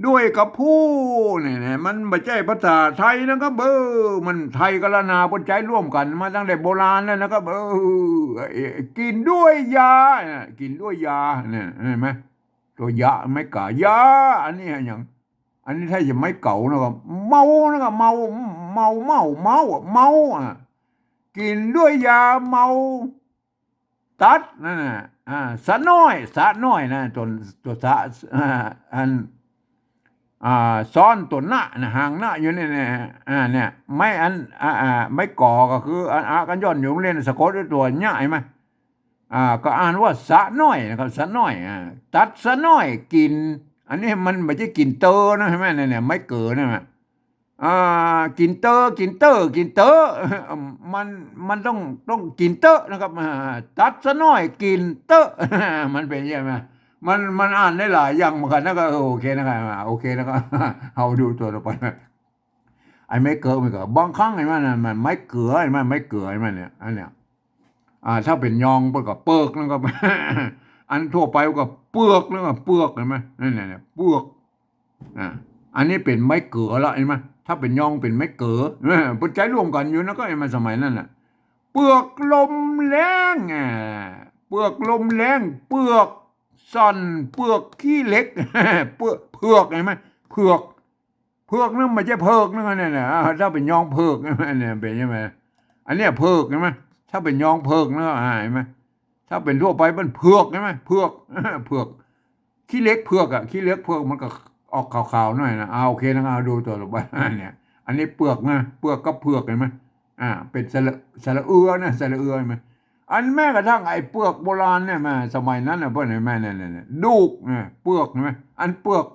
ด้วยกับผู้เนี่ยนะ มันบ่ใจ้ภาษาไทยนะครับ เออ มันไทยกับล้านนาเปิ้นใจ๊ร่วมกั๋นมาตั้งแต่โบราณแล้วนะครับ เออ เอ่อ กิ๋นด้วยยาน่ะ กิ๋นด้วยยาเนี่ย เห็นไหม ตั๋วยะ ไม้ก๋า ยา อันนี้อะหยัง อันนี้ถ้าจะไม้เก๋านะครับ เมานะครับ เมา เมา เมา เมาอ่ะ กิ๋นด้วยยาเมา ตัดนั่นน่ะ อ่า สะน้อย สะน้อยนะ ตั๋ว ตั๋วสะ อ่า อัน อ่า ซ้อนตั๋วนะนะ หางนะอยู่เนี่ย เนี่ย อ่า เนี่ย ไม้อัน อ่า อ่า ไม้ก๋อก็คือ อัน อะ กั๋นย่อนอยู่โฮงเฮียน สะกดด้วยตั๋วเยียะ หันก่อ อ่า ก็อ่านว่าสะน้อยนะครับ สะน้อย อ่า ตัดสะน้อยกิ๋น อันนี้มันบ่ใจ้กิ๋นเต๊อะนะ หันก่อ เนี่ย เนี่ย ไม้เก๋อนะ อ่า กิ๋นเต๊อะ กิ๋นเต๊อะ กิ๋นเต๊อะ มัน มันต้อง ต้องกิ๋นเต๊อะนะครับ อ่า ตัดสะน้อยกิ๋นเต๊อะ มันเป๋นใจ้ไหม มัน มันอ่านได้หลายอย่างเหมือนกั๋นนะ ก็ เออ โอเคนะครับ อ่า โอเคนะครับ เอาดูตั๋วต่อไป ไอ้ไม้เก๋อ ไม้เก๋อ บางครั้งหันก่อ มัน มันไม้เก๋อ หันก่อ ไม้เก๋อ หันก่อ เนี่ย อันเนี้ย อ่า ถ้าเป๋นยองเปิ้นก็เปือกนะครับ อันทั่วไปก็เปือกนะครับ เปือก หันก่อ นั่นแหละ เนี่ย เปือก อ่า อันนี้เป๋นไม้เก๋อละ หันก่อ ถ้าเป๋นยองเป๋นไม้เก๋อ เออ เปิ้นใจ๊ร่วมกั๋นอยู่นะ ก็หันก่อ สมัยนั้นน่ะ เปือกลมแล้ง อ่า เปือกลมแล้ง เปือกซ่อน เปือกขี้เหล็ก เปือก เผือก หันก่อ เผือก เผือกนั่นบ่ใจ้เผิกนะ เนี่ย เนี่ย อ่า ถ้าเป๋นยองเผิก เนี่ย เป๋นใจ้ไหม อันเนี้ยเผิก หันก่อ ถ้าเป๋นยองเผิกนะ อ่า หันก่อ ถ้าเป๋นทั่วไปมันเผือก หันก่อ เผือก เผือก ขี้เหล็กเผือกอะ ขี้เหล็กเผือกมันก็ออกขาวๆ หน่อยนะ อ่า โอเคนะครับ เอาดูตั๋วต่อไป เนี่ย อันนี้เปือกนะ เปือกกับเผือก หันก่อ อ่า เป๋นสระ สระเอือนะ สระเอือ หันก่อ อันแม้กระทั่งไอ้เปือกโบราณเนี่ย แม่ สมัยนั้นน่ะ เปิ้น หันก่อ เนี่ย เนี่ย เนี่ย ดูก เนี่ย เปือก หันก่อ อันเปือก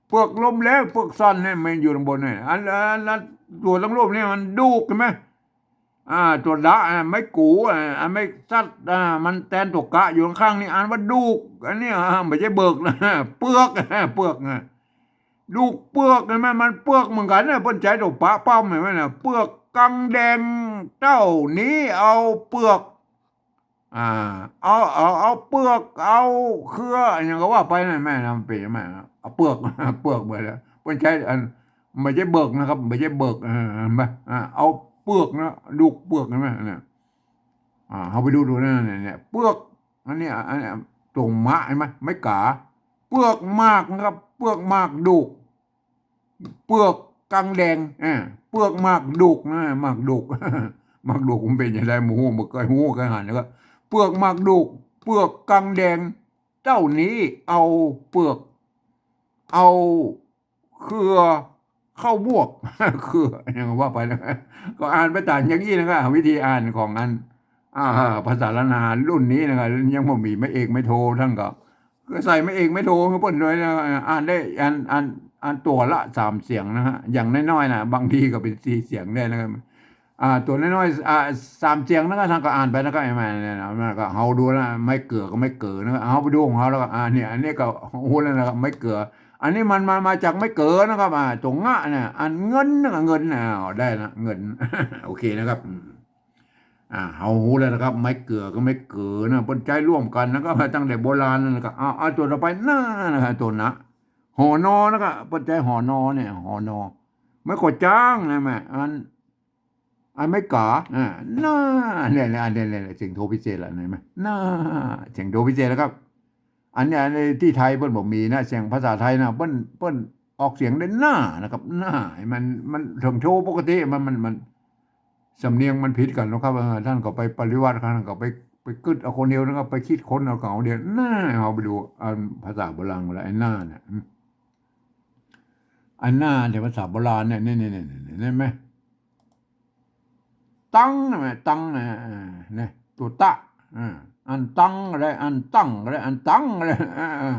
เปือกลมแล้ง เปือกซ่อนเนี่ย มันอยู่ข้างบนเนี่ย อัน อัน อันตั๋วตังรูปเนี่ยมันดูก หันก่อ อ่า ตั๋วดะ อ่า ไม้กู๋ อ่า อันไม้สัตว์ อ่า มันแตนตั๋วกะอยู่ข้างๆ นี่ อ่านว่าดูก อันนี้ อ่า บ่ใจ้เบิกนะ เปือก เปือกนะ ดูกเปือก หันก่อ มันเปือกเหมือนกั๋นนะ เปิ้นใจ๊ตั๋วปะป้อม หันก่อ เปือกกังแดง เต้านี้เอาเปือก อ่า เอา เอา เอาเปือก เอาเครือ อะหยังก็ว่าไปนะ แม่นะ มันเป๋นใจ้ไหม เอาเปือก เปือกไปแล้ว เปิ้นใจ๊อัน บ่ใจ้เบิกนะครับ บ่ใจ้เบิก เออ หันก่อ อ่า เอาเปือกนะ ดูกเปือก หันก่อ เนี่ย อ่า เฮาไปดู ดูนั่นน่ะ เนี่ย เปือก อันนี้ อันนี้ตั๋วมะ หันก่อ ไม้ก๋า เปือกหมากนะครับ เปือกหมากดูก เปือกกังแดง อ่า เปือกหมากดูกนะ หมากดูก หมากดูกมันเป๋นจะใด บ่ฮู้ บ่เกยฮู้ เกยหัน แล้วก็ เปือกหมากดูก เปือกกังแดง เต้านี้เอาเปือก เอาเครือเข้าบวก เครือ อะหยังว่าไปนะ ก็อ่านไปต๋ามอย่างอี้นะครับ วิธีอ่านของอัน อ่า ภาษาล้านนารุ่นนี้นะครับ ยังบ่มีไม้เอกไม้โท ต้านก็ ก็ใส่ไม้เอกไม้โทหื้อเปิ้นด้วยนะ อ่านได้ อ่าน อ่าน อ่านตั๋วละสามเสียงนะฮะ อย่างน้อยๆ นะ บางทีก็เป๋นสี่เสียงได้นะครับ อ่า ตั๋วน้อยๆ อ่า สามเสียงนะครับ ต้านก็อ่านไปนะครับ ไอ้แม่เนี่ยนะ มันก็เฮาดูนะ ไม้เก๋อกับไม้เก๋อนะครับ เฮาไปดูของเฮาแล้วก็ อ่า เนี่ย อันนี้ก็ฮู้แล้วนะครับ ไม้เก๋อ อันนี้มันมา มาจากไม้เก๋อนะครับ อ่า ตั๋วงะเนี่ย อันเงินนะครับ เงินนะ อ่า ได้นะ เงิน โอเคนะครับ อืม อ่า เฮาฮู้แล้วนะครับ ไม้เก๋อกับไม้เก๋อนะ เปิ้นใจ๊ร่วมกั๋นนะครับ ตั้งแต่โบราณนั่นนะครับ เอา เอาตั๋วต่อไป นะนะครับ ตั๋วนะ หอ นอ นะครับ เปิ้นใจ๊หอ นอ เนี่ย หอ นอ ไม้ก่อจ๊างนะแม่ อัน อันไม้ก๋า อ่า นะ เนี่ย เนี่ย อันเนี่ย เนี่ย เสียงโทพิเศษละ หันก่อ นะ เสียงโทพิเศษแล้วครับ อันเนี้ย อันนี้ตี้ไทยเปิ้นบ่มีนะ เสียงภาษาไทยนะ เปิ้น เปิ้นออกเสียงได้ นะ นะครับ นะ มัน มันเถิงโทปกติ มัน มัน มัน สำเนียงมันผิดกั๋นนะครับ เออ ต้านก็ไปปริวัติ ต้านก็ไป ไปกึ๊ดเอาคนเดียวนะครับ ไปคิดค้นเอาของเดียว นะ เฮาไปดู อันภาษาโบราณแล้ว ไอ้นะเนี่ย อืม อันนะเนี่ย ภาษาโบราณเนี่ย นี่ นี่ นี่ นี่ หันก่อ ตังนะแม่ ตังนะ อ่า เนี่ย ตั๋วตะ อ่า อันตังก็ได้ อันตังก็ได้ อันตังก็ได้ อ่า อ่า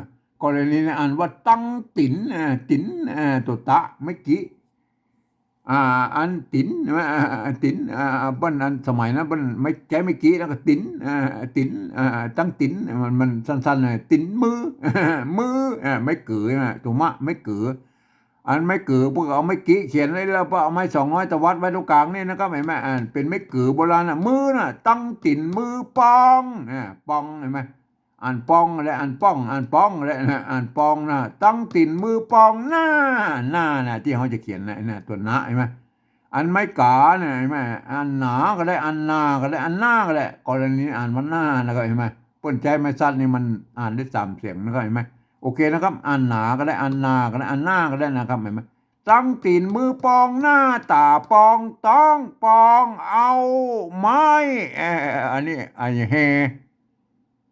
กรณีนี้อ่านว่าตังตี๋น อ่า ตี๋น อ่า ตั๋วตะ ไม้กิ อ่า อันตี๋น อ่า อ่า ตี๋น อ่า อ่า เปิ้นอันสมัยนั้นเปิ้นไม้ ใจ๊ไม้กิ แล้วก็ตี๋น อ่า ตี๋น อ่า ตังตี๋น มัน มันสั้นๆ หน่อย ตี๋นมือ มือ อ่า ไม้เก๋อนะ ตั๋วมะ ไม้เก๋อ อันไม้เก๋อ เปิ้นก็เอาไม้กิเขียนไว้ แล้วเปิ้นเอาไม้สองน้อยตวัดไว้ตรงก๋างนี่นะครับ หันก่อ อ่า เป๋นไม้เก๋อโบราณนะ มือนะ ตังตี๋นมือปอง อ่า ปอง หันก่อ อ่านปองและอ่านป้อง อ่านปองและนะ อ่านปองนะ ตังตี๋นมือปอง นะ นะ นะ ตี้เฮาจะเขียนนะ นะ ตั๋วนะ หันก่อ อันไม้ก๋านะ หันก่อ อันหนาก็ได้ อันนาก็ได้ อันนาก็ได้ กรณีอ่านว่านะนะครับ หันก่อ เปิ้นใจ๊ไม้สัตว์นี่มันอ่านได้สามเสียงนะครับ หันก่อ โอเคนะครับ อันหนาก็ได้ อันนาก็ได้ อันนาก็ได้นะครับ หันก่อ ตังตี๋นมือปอง หน้าต๋าปอง ต๊องปอง เอาไม้ เอ่อ อันนี้ อันนี้แฮ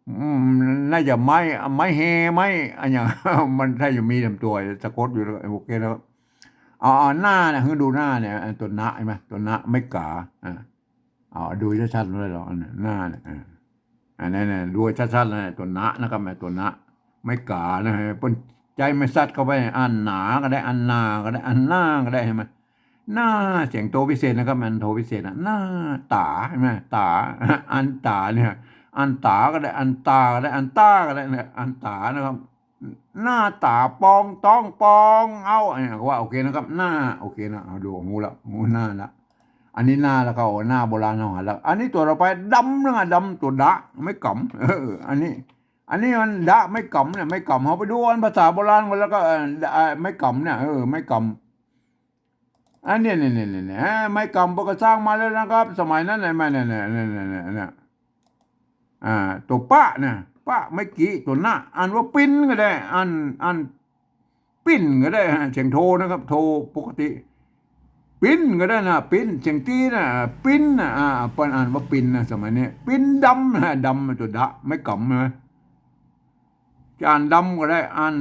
อืม น่าจะไม้ ไม้แฮ ไม้อะหยัง มันถ้าจะมีต๋ามตั๋วสะกดอยู่แล้ว โอเคแล้ว เอา เอา หน้าเนี่ย หื้อดูหน้าเนี่ย อ่า ตั๋วนะ หันก่อ ตั๋วนะ ไม้ก๋า อ่า เอา ดูชัดๆ เลยเหรอ อันนั้น หน้าเนี่ย อ่า อันนั้นเนี่ย ดูชัดๆ เลย ตั๋วนะนะครับ ตั๋วนะ ไม้ก๋านะ เปิ้นใจ๊ไม้สัตว์เข้าไป อันหนาก็ได้ อันหนาก็ได้ อันหน้าก็ได้ หันก่อ หน้า เสียงโทพิเศษนะครับ อันโทพิเศษนะ หน้าต๋า หันก่อ ต๋า อันต๋าเนี่ย อันต๋าก็ได้ อันต๋าก็ได้ อันต๋าก็ได้เนี่ย อันต๋านะครับ หน้าต๋าปองต๊องปอง เอา เนี่ย ก็ว่าโอเคนะครับ หน้า โอเคนะ เอา ดู ฮู้ละ ฮู้หน้าละ อันนี้หน้าแล้วก็ โอ้ หน้าโบราณเฮาหันแล้ว อันนี้ตั๋วต่อไป ดำนะ ดำ ตั๋วดะ ไม้ก๋ำ เออ อันนี้ อันนี้มันดะ ไม้ก๋ำเนี่ย ไม้ก๋ำ เฮาไปดูอันภาษาโบราณก่อนแล้วก็ เอ่อ ดะ อ่า ไม้ก๋ำเนี่ย เออ ไม้ก๋ำ อันเนี้ย เนี่ย เนี่ย เนี่ย เนี่ย อ่า ไม้ก๋ำเปิ้นก็สร้างมาแล้วนะครับ สมัยนั้นน่ะ มาเนี่ย เนี่ย เนี่ย เนี่ย เนี่ย อ่า ตั๋วปะนะ ปะ ไม้กี้ ตั๋วนะ อ่านว่าปิ้นก็ได้ อ่าน อ่านปิ้นก็ได้ฮะ เสียงโทนะครับ โทปกติ ปิ้นก็ได้นะ ปิ้น เสียงตี้นะ ปิ้นนะ อ่า เปิ้นอ่านว่าปิ้นนะ สมัยนี้ ปิ้นดำนะ ดำ ตั๋วดะ ไม้ก๋ำนะ จะอ่านดำก็ได้ อ่าน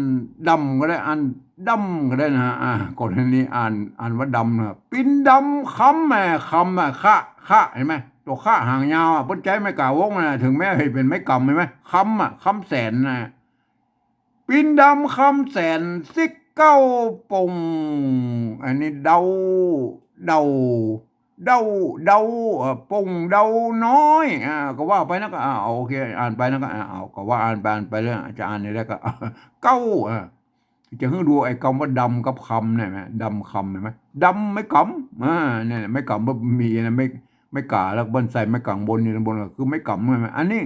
ดำก็ได้ อ่านดำก็ได้นะ อ่า กรณีอ่าน อ่านว่าดำนะ ปิ้นดำ คำ แหม คำ อ่ะ คะ คะ หันก่อ ตั๋วคะหางยาว อ่ะ เปิ้นใจ๊ไม้ก๋าวงนะ เถิงแม้จะเป๋นไม้ก๋ำ หันก่อ คำ อ่ะ คำแสนนะ ปิ้นดำ คำแสน สิกเก้าป่ง อันนี้เดา เดา เดา เดา เอ่อ ป่งเดาน้อย อ่า ก็ว่าไปนะก็ อ่า โอเค อ่านไปนะก็ อ่า เอา ก็ว่าอ่านไป อ่านไปเรื่อย จะอ่านยังไงก็ เก้า อ่า จะหื้อดูไอ้กำว่าดำกับคำเนี่ย หันก่อ ดำคำ หันก่อ ดำ ไม้ก๋ำ อ่า เนี่ย ไม้ก๋ำ บ่มีนะ ไม้ ไม้ก๋า แล้วเปิ้นใส่ไม้ก๋ำบนอยู่ด้านบน ก็คือไม้ก๋ำ หันก่อ อันนี้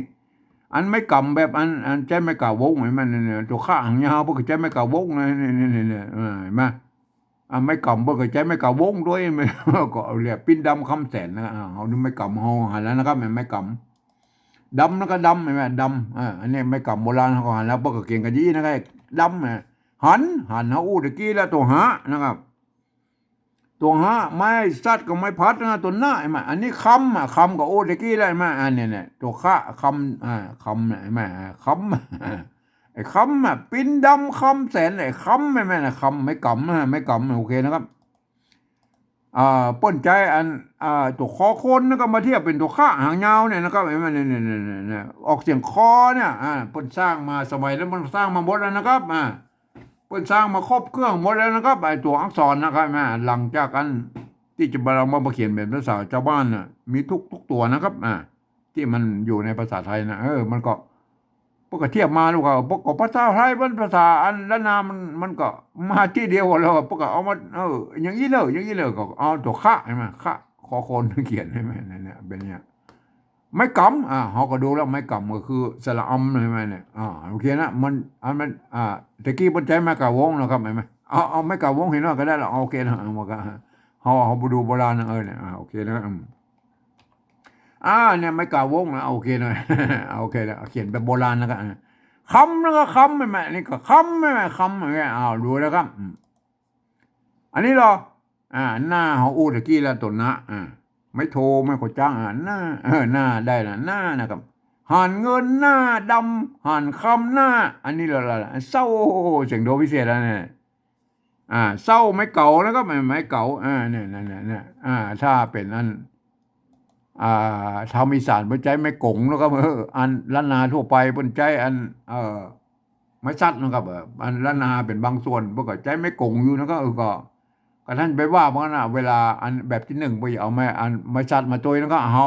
อันไม้ก๋ำแบบอัน อันใจ๊ไม้ก๋าวง หันก่อ เนี่ย ตั๋วคะหางยาว เปิ้นก็ใจ๊ไม้ก๋าวงนะ เนี่ย เนี่ย เนี่ย เนี่ย เออ หันก่อ อ่า ไม้ก๋ำ เปิ้นก็ใจ๊ไม้ก๋าวงด้วย หันก่อ ก็เอาเลย ปิ้นดำ คำแสนนะ อ่า เอาดูไม้ก๋ำ เฮาหันแล้วนะครับ ไม้ก๋ำ ดำนะก็ดำ หันก่อ ดำ อ่า อันนี้ไม้ก๋ำโบราณ เฮาก็หันแล้ว เปิ้นก็เขียนกั๋นอย่างอี้นะครับ ดำ อ่ะ หัน หัน เฮาอู้ตะกี้แล้ว ตั๋วหะนะครับ ตั๋วหะ ไม้สัตว์กับไม้พัดนะ ตั๋วนะ หันก่อ อันนี้คำ อ่ะ คำก็อู้ตะกี้แล้ว หันก่อ อันเนี้ย เนี่ย ตั๋วคะ คำ อ่า คำ เนี่ย หันก่อ คำ ไอ้คำ อ่ะ ปิ้นดำ คำแสน ไอ้คำ หันก่อ นะ คำ ไม้ก๋ำ อ่ะ ไม้ก๋ำ โอเคนะครับ อ่า เปิ้นใจ๊อัน อ่า ตั๋วคอคนนะก็มาเทียบเป๋นตั๋วคะหางยาวเนี่ยนะครับ หันก่อ เนี่ย เนี่ย เนี่ย เนี่ย ออกเสียงคอเนี่ย อ่า เปิ้นสร้างมา สมัยนั้นเปิ้นสร้างมาหมดแล้วนะครับ อ่า เปิ้นสร้างมาครบเครื่องหมดแล้วนะครับ ไอ้ตั๋วอักษรนะครับ หันก่อ หลังจากอันตี้จะมา เอามาเขียนเป๋นภาษาจาวบ้านน่ะ มีทุก ทุกตั๋วนะครับ อ่า ตี้มันอยู่ในภาษาไทยนะ เออ มันก็ เปิ้นก็เทียบมาแล้วก็ เปิ้นก็ภาษาไทย มันภาษาอันล้านนา มัน มันก็มาตี้เดียวกั๋นแล้ว เปิ้นก็เอามา เออ อย่างอี้เลย อย่างอี้เลย ก็เอาตั๋วคะ หันก่อ คะ คอคนเขียน หันก่อ เนี่ย เนี่ย เป๋นเนี่ย ไม้ก๋ำ อ่า เฮาก็ดูแล้ว ไม้ก๋ำก็คือสระอำ หันก่อ เนี่ย อ่า โอเคนะ มัน อันมัน อ่า ตะกี้เปิ้นใจ๊ไม้ก๋าวงนะครับ หันก่อ เอา เอาไม้ก๋าวงหันก่อ ก็ได้ละ โอเคนะ เอามาก็ เฮา เฮาไปดูโบราณนะ เออ เนี่ย อ่า โอเคนะ อืม อ่า เนี่ย ไม้ก๋าวงนะ โอเคนะ โอเคนะ เขียนแบบโบราณนะก็ อ่า คำนะก็คำ หันก่อ นี่ก็คำ หันก่อ คำ หันก่อ อ้าว ดูนะครับ อืม อันนี้เหรอ อ่า หน้า เฮาอู้ตะกี้แล้ว ตั๋วนะ อ่า ไม้โท ไม้ขอจ๊าง อ่า หน้า เออ หน้า ได้ละ หน้านะครับ หันเงินหน้าดำ หันคำหน้า อันนี้ละ ละ ละ เศร้า เสียงโทพิเศษแล้วเนี่ย อ่า เศร้า ไม้เก๋านะครับ ไม้ ไม้เก๋า อ่า เนี่ย เนี่ย เนี่ย เนี่ย อ่า ถ้าเป๋นอัน อ่า ทางอีสานเปิ้นใจ๊ไม้ก๋งนะครับ เออ อันล้านนาทั่วไปเปิ้นใจ๊อัน เอ่อ ไม้สัตว์นะครับ เออ อันล้านนาเป๋นบางส่วน เปิ้นก็ใจ๊ไม้ก๋งอยู่นะครับ เออ ก็ ก็ท่านไปว่ามันนะ เวลาอันแบบตี้นึ่งเปิ้นเอาไม้ อันไม้สัตว์มาตวยนะครับ เฮา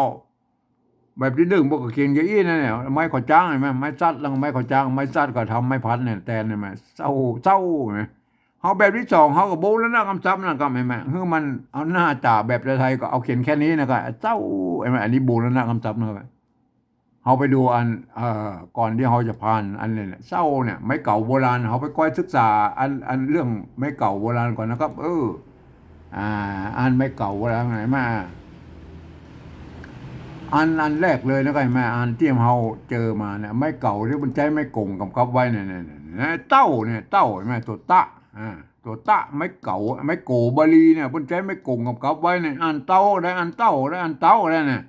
แบบตี้นึ่งเปิ้นก็เขียนอย่างอี้นะเนี่ย ไม้ขอจ๊างหันก่อ ไม้สัตว์ แล้วก็ไม้ขอจ๊าง ไม้สัตว์ก็ทำไม้พัดเนี่ยแตนหันก่อ เศร้า เศร้า หันก่อ เฮาแบบตี้สอง เฮาก็บูรณะกำศัพท์นะครับ หันก่อ หื้อมันเอาหน้าจ๋าแบบไทยๆ ก็เอาเขียนแค่นี้นะก็ เศร้า หันก่อ อันนี้บูรณะกำศัพท์นะครับ เฮาไปดูอัน เอ่อ ก่อนตี้เฮาจะผ่านอันนี้เนี่ย เศร้าเนี่ย ไม้เก๋าโบราณ เฮาไปก้อยศึกษาอัน อันเรื่องไม้เก๋าโบราณก่อนนะครับ เออ อ่า อันไม้เก๋าโบราณไหนมา อัน อันแรกเลยนะครับ หันก่อ อันตี้เฮาเจอมาเนี่ย ไม้เก๋าตี้เปิ้นใจ๊ไม้ก๋งกำกับไว้เนี่ย เนี่ย เนี่ย เนี่ย เต้าเนี่ย เต้า หันก่อ ตั๋วตะ อ่า ตั๋วตะ ไม้เก๋า ไม้โกบาลีเนี่ย เปิ้นใจ๊ไม้ก๋งกำกับไว้เนี่ย อันเต้าได้ อันเต้าได้ อันเต้าได้เนี่ย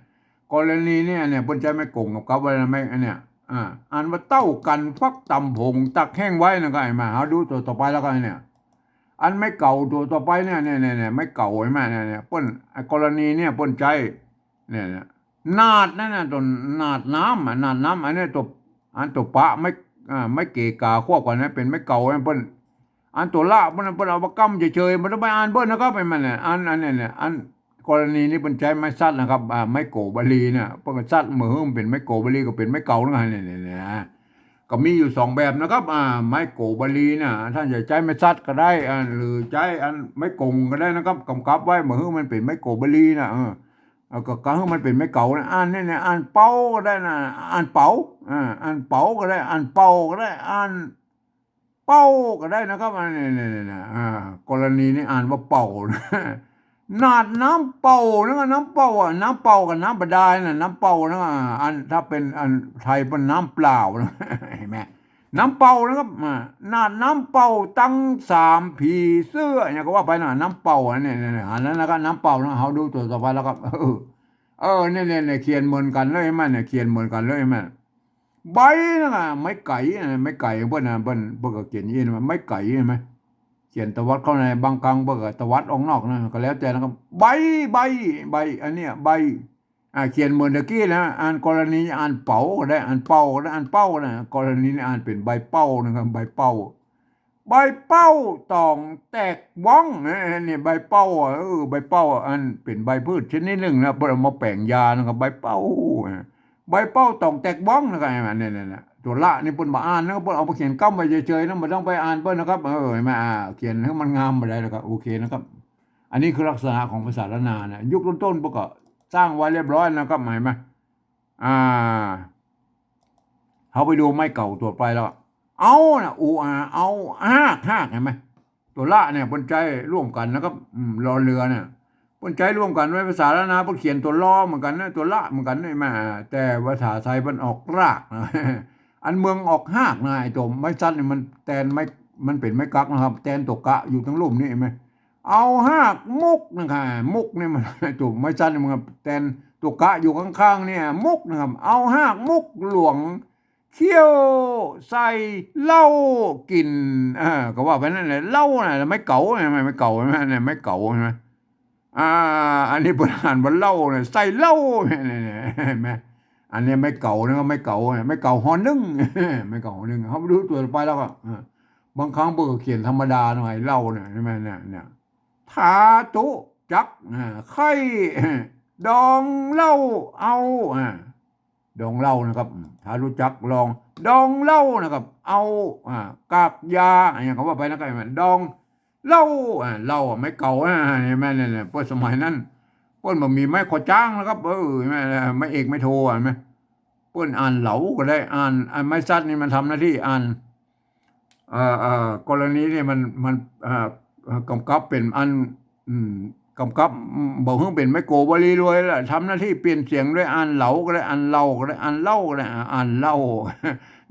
กรณีเนี่ย เนี่ย เปิ้นใจ๊ไม้ก๋งกำกับไว้นะ ไม้ อันเนี่ย อ่า อ่านว่าเต้ากั๋นฟักต๋ำผงตักแห้งไว้นะ ก็หันก่อ เฮาดูตั๋วต่อไปแล้วก็เนี่ย อันไม้เก๋าตั๋วต่อไปเนี่ย เนี่ย เนี่ย เนี่ย ไม้เก๋าหันก่อ เนี่ย เนี่ย เปิ้น ไอ้กรณีเนี่ยเปิ้นใจ๊ เนี่ย เนี่ย หนาดนั่นน่ะ ตั๋วหนาดน้ำอะ หนาดน้ำ อันนี้ตั๋ว อันตั๋วปะไม้ อ่า ไม้เก๋าก๋าควบกั๋นนะ เป๋นไม้เก๋านะเปิ้น อันตั๋วละเปิ้น เปิ้นเอามาก้ำเฉยๆ บ่ต้องไปอ่านเปิ้นนะครับ ไอ้มันเนี่ย อัน อันเนี่ย เนี่ย อันกรณีนี้เปิ้นใจ๊ไม้สัตว์นะครับ อ่า ไม้โกบาลีเนี่ย เปิ้นก็สัตว์ บ่หื้อมันเป๋นไม้โกบาลีก็เป๋นไม้เก๋านะ เนี่ย เนี่ย เนี่ย ก็มีอยู่สองแบบนะครับ อ่า ไม้โกบาลีเนี่ย ต้านจะใจ๊ไม้สัตว์ก็ได้ อ่า หรือใจ๊อันไม้กงก็ได้นะครับ กำกับไว้ บ่หื้อมันเป๋นไม้โกบาลีนะ เออ เอาก็ ก็หื้อมันเป๋นไม้เก๋านะ อ่านเนี่ย เนี่ย อ่านเป๋าก็ได้นะ อ่านเป๋า อ่า อ่านเป๋าก็ได้ อ่านเป๋าก็ได้ อ่านเป๋าก็ได้นะครับ อันนี้ เนี่ย เนี่ย เนี่ย อ่า กรณีนี้อ่านว่าเป๋านะ หนาดน้ำเป๋านะ น้ำเป๋าอะ น้ำเป๋ากับน้ำบาดาลน่ะ น้ำเป๋านะ อ่า อัน ถ้าเป๋นอันไทยเปิ้นน้ำเปล่านะ หันก่อ น้ำเป๋านะครับ อ่า หนาดน้ำเป๋าตังสามผีเสื้อ อย่างก็ว่าไปนะ น้ำเป๋าอันนี้ เนี่ย เนี่ย หันแล้วนะครับ น้ำเป๋านะ เฮาดูตั๋วต่อไปแล้วครับ เออ เออ เนี่ย เนี่ย เนี่ย เขียนเหมือนกั๋นเลยหันก่อ เนี่ย เขียนเหมือนกั๋นเลยหันก่อ ใบนะ ไม้ไก๋นะ ไม้ไก๋เปิ้นนะ เปิ้น เปิ้นก็เขียนอี้นะ ไม้ไก๋หันก่อ เขียนตวัดเข้าใน บางครั้งเปิ้นก็ตวัดออกนอกนะ ก็แล้วแต่นะครับ ใบ ใบ ใบ อันเนี้ย ใบ อ่า เขียนเหมือนตะกี้นะ อ่านกรณีอ่านเป๋าก็ได้ อ่านเป๋าก็ได้ อ่านเป๋าก็ได้ กรณีนี้อ่านเป๋นใบเป๋านะครับ ใบเป๋า ใบเป๋าต๋องแตกบ้อง เอ้ย เนี่ย ใบเป๋าอะ เออ ใบเป๋าอะ อันเป๋นใบพืชชนิดนึ่งนะ เปิ้นเอามาแป๋งยานะครับ ใบเป๋าอะ ใบเป๋าต๋องแตกบ้องนะครับ อันนี้ เนี่ย เนี่ย ตั๋วละนี่เปิ้นบ่อ่านนะ เปิ้นเอามาเขียนก้ำไว้เฉยๆนะ บ่ต้องไปอ่านเปิ้นนะครับ เออ หันก่อ อ่า เขียนหื้อมันงามบ่ได้แล้วก็โอเคนะครับ อันนี้คือลักษณะของภาษาล้านนานะ ยุคต้นๆ เปิ้นก็สร้างไว้เรียบร้อยนะครับ หันก่อ อ่า เฮาไปดูไม้เก๋าตั๋วไปแล้ว เอานะ อูอา เอา ฮาก ฮาก หันก่อ ตั๋วละเนี่ยเปิ้นใจ๊ร่วมกั๋นนะครับ อืม รอเรือเนี่ย เปิ้นใจ๊ร่วมกั๋นไว้ ภาษาล้านนาเปิ้นเขียนตั๋วลอเหมือนกั๋นนะ ตั๋วละเหมือนกั๋นนี่แหม แต่ภาษาไทยเปิ้นออกรากนะ อันเมืองออกฮากนะ ไอ้ตั๋วไม้สัตว์นี่มันแตนไม้ มันเป๋นไม้กั๊กนะครับ แตนตั๋วกะอยู่ตังลุ่มนี่หันก่อ เอาฮากมุกนะครับ มุกนี่มัน ตั๋วไม้สัตว์นี่มันแตนตั๋วกะอยู่ข้างๆ เนี่ย มุกนะครับ เอาฮากมุกหลวง เคี่ยวใส่เหล้ากิ๋น อ่า ก็ว่าไปนั่นแหละ เหล้าน่ะ ไม้เก๋า ไม้เก๋า หันก่อ เนี่ย ไม้เก๋า หันก่อ อ่า อันนี้เปิ้นอ่านว่าเหล้าเนี่ย ใส่เหล้าเนี่ย เนี่ย เนี่ย หันก่อ อันนี้ไม้เก๋านะครับ ไม้เก๋า ไม้เก๋า หอนึ่ง ไม้เก๋า หอนึ่ง เฮาไปดูตั๋วไปแล้วก็ อ่า บางครั้งเปิ้นก็เขียนธรรมดาหน่อย เหล้าเนี่ย หันก่อ เนี่ย เนี่ย ถ้าฮู้จัก อ่า ใค่ ดองเหล้าเอา อ่า ดองเหล้านะครับ อืม ถ้าฮู้จักลอง ดองเหล้านะครับ เอา อ่า กากยา อะหยังก็ว่าไปนะครับ ดองเหล้า อ่า เหล้าอะ ไม้เก๋า อ่า หันก่อ เนี่ย เนี่ย เปิ้นสมัยนั้น เปิ้นบ่มีไม้ข้อจ๊างนะครับ เออ หันก่อ ไม้เอกไม้โท หันก่อ เปิ้นอ่านเหลาก็ได้ อ่าน อ่าน ไม้สัตว์นี่มันทำหน้าตี้อ่าน เอ่อ เอ่อ กรณีนี่มัน มัน เอ่อ เอ่อ กำกับเป๋นอัน อืม กำกับ อืม บ่หื้อเป๋นไม้โกบาลีเลยล่ะ ทำหน้าตี้เปลี่ยนเสียงด้วย อ่านเหลาก็ได้ อ่านเหล้าก็ได้ อ่านเหล้าก็ได้ อ่า อ่านเหล้า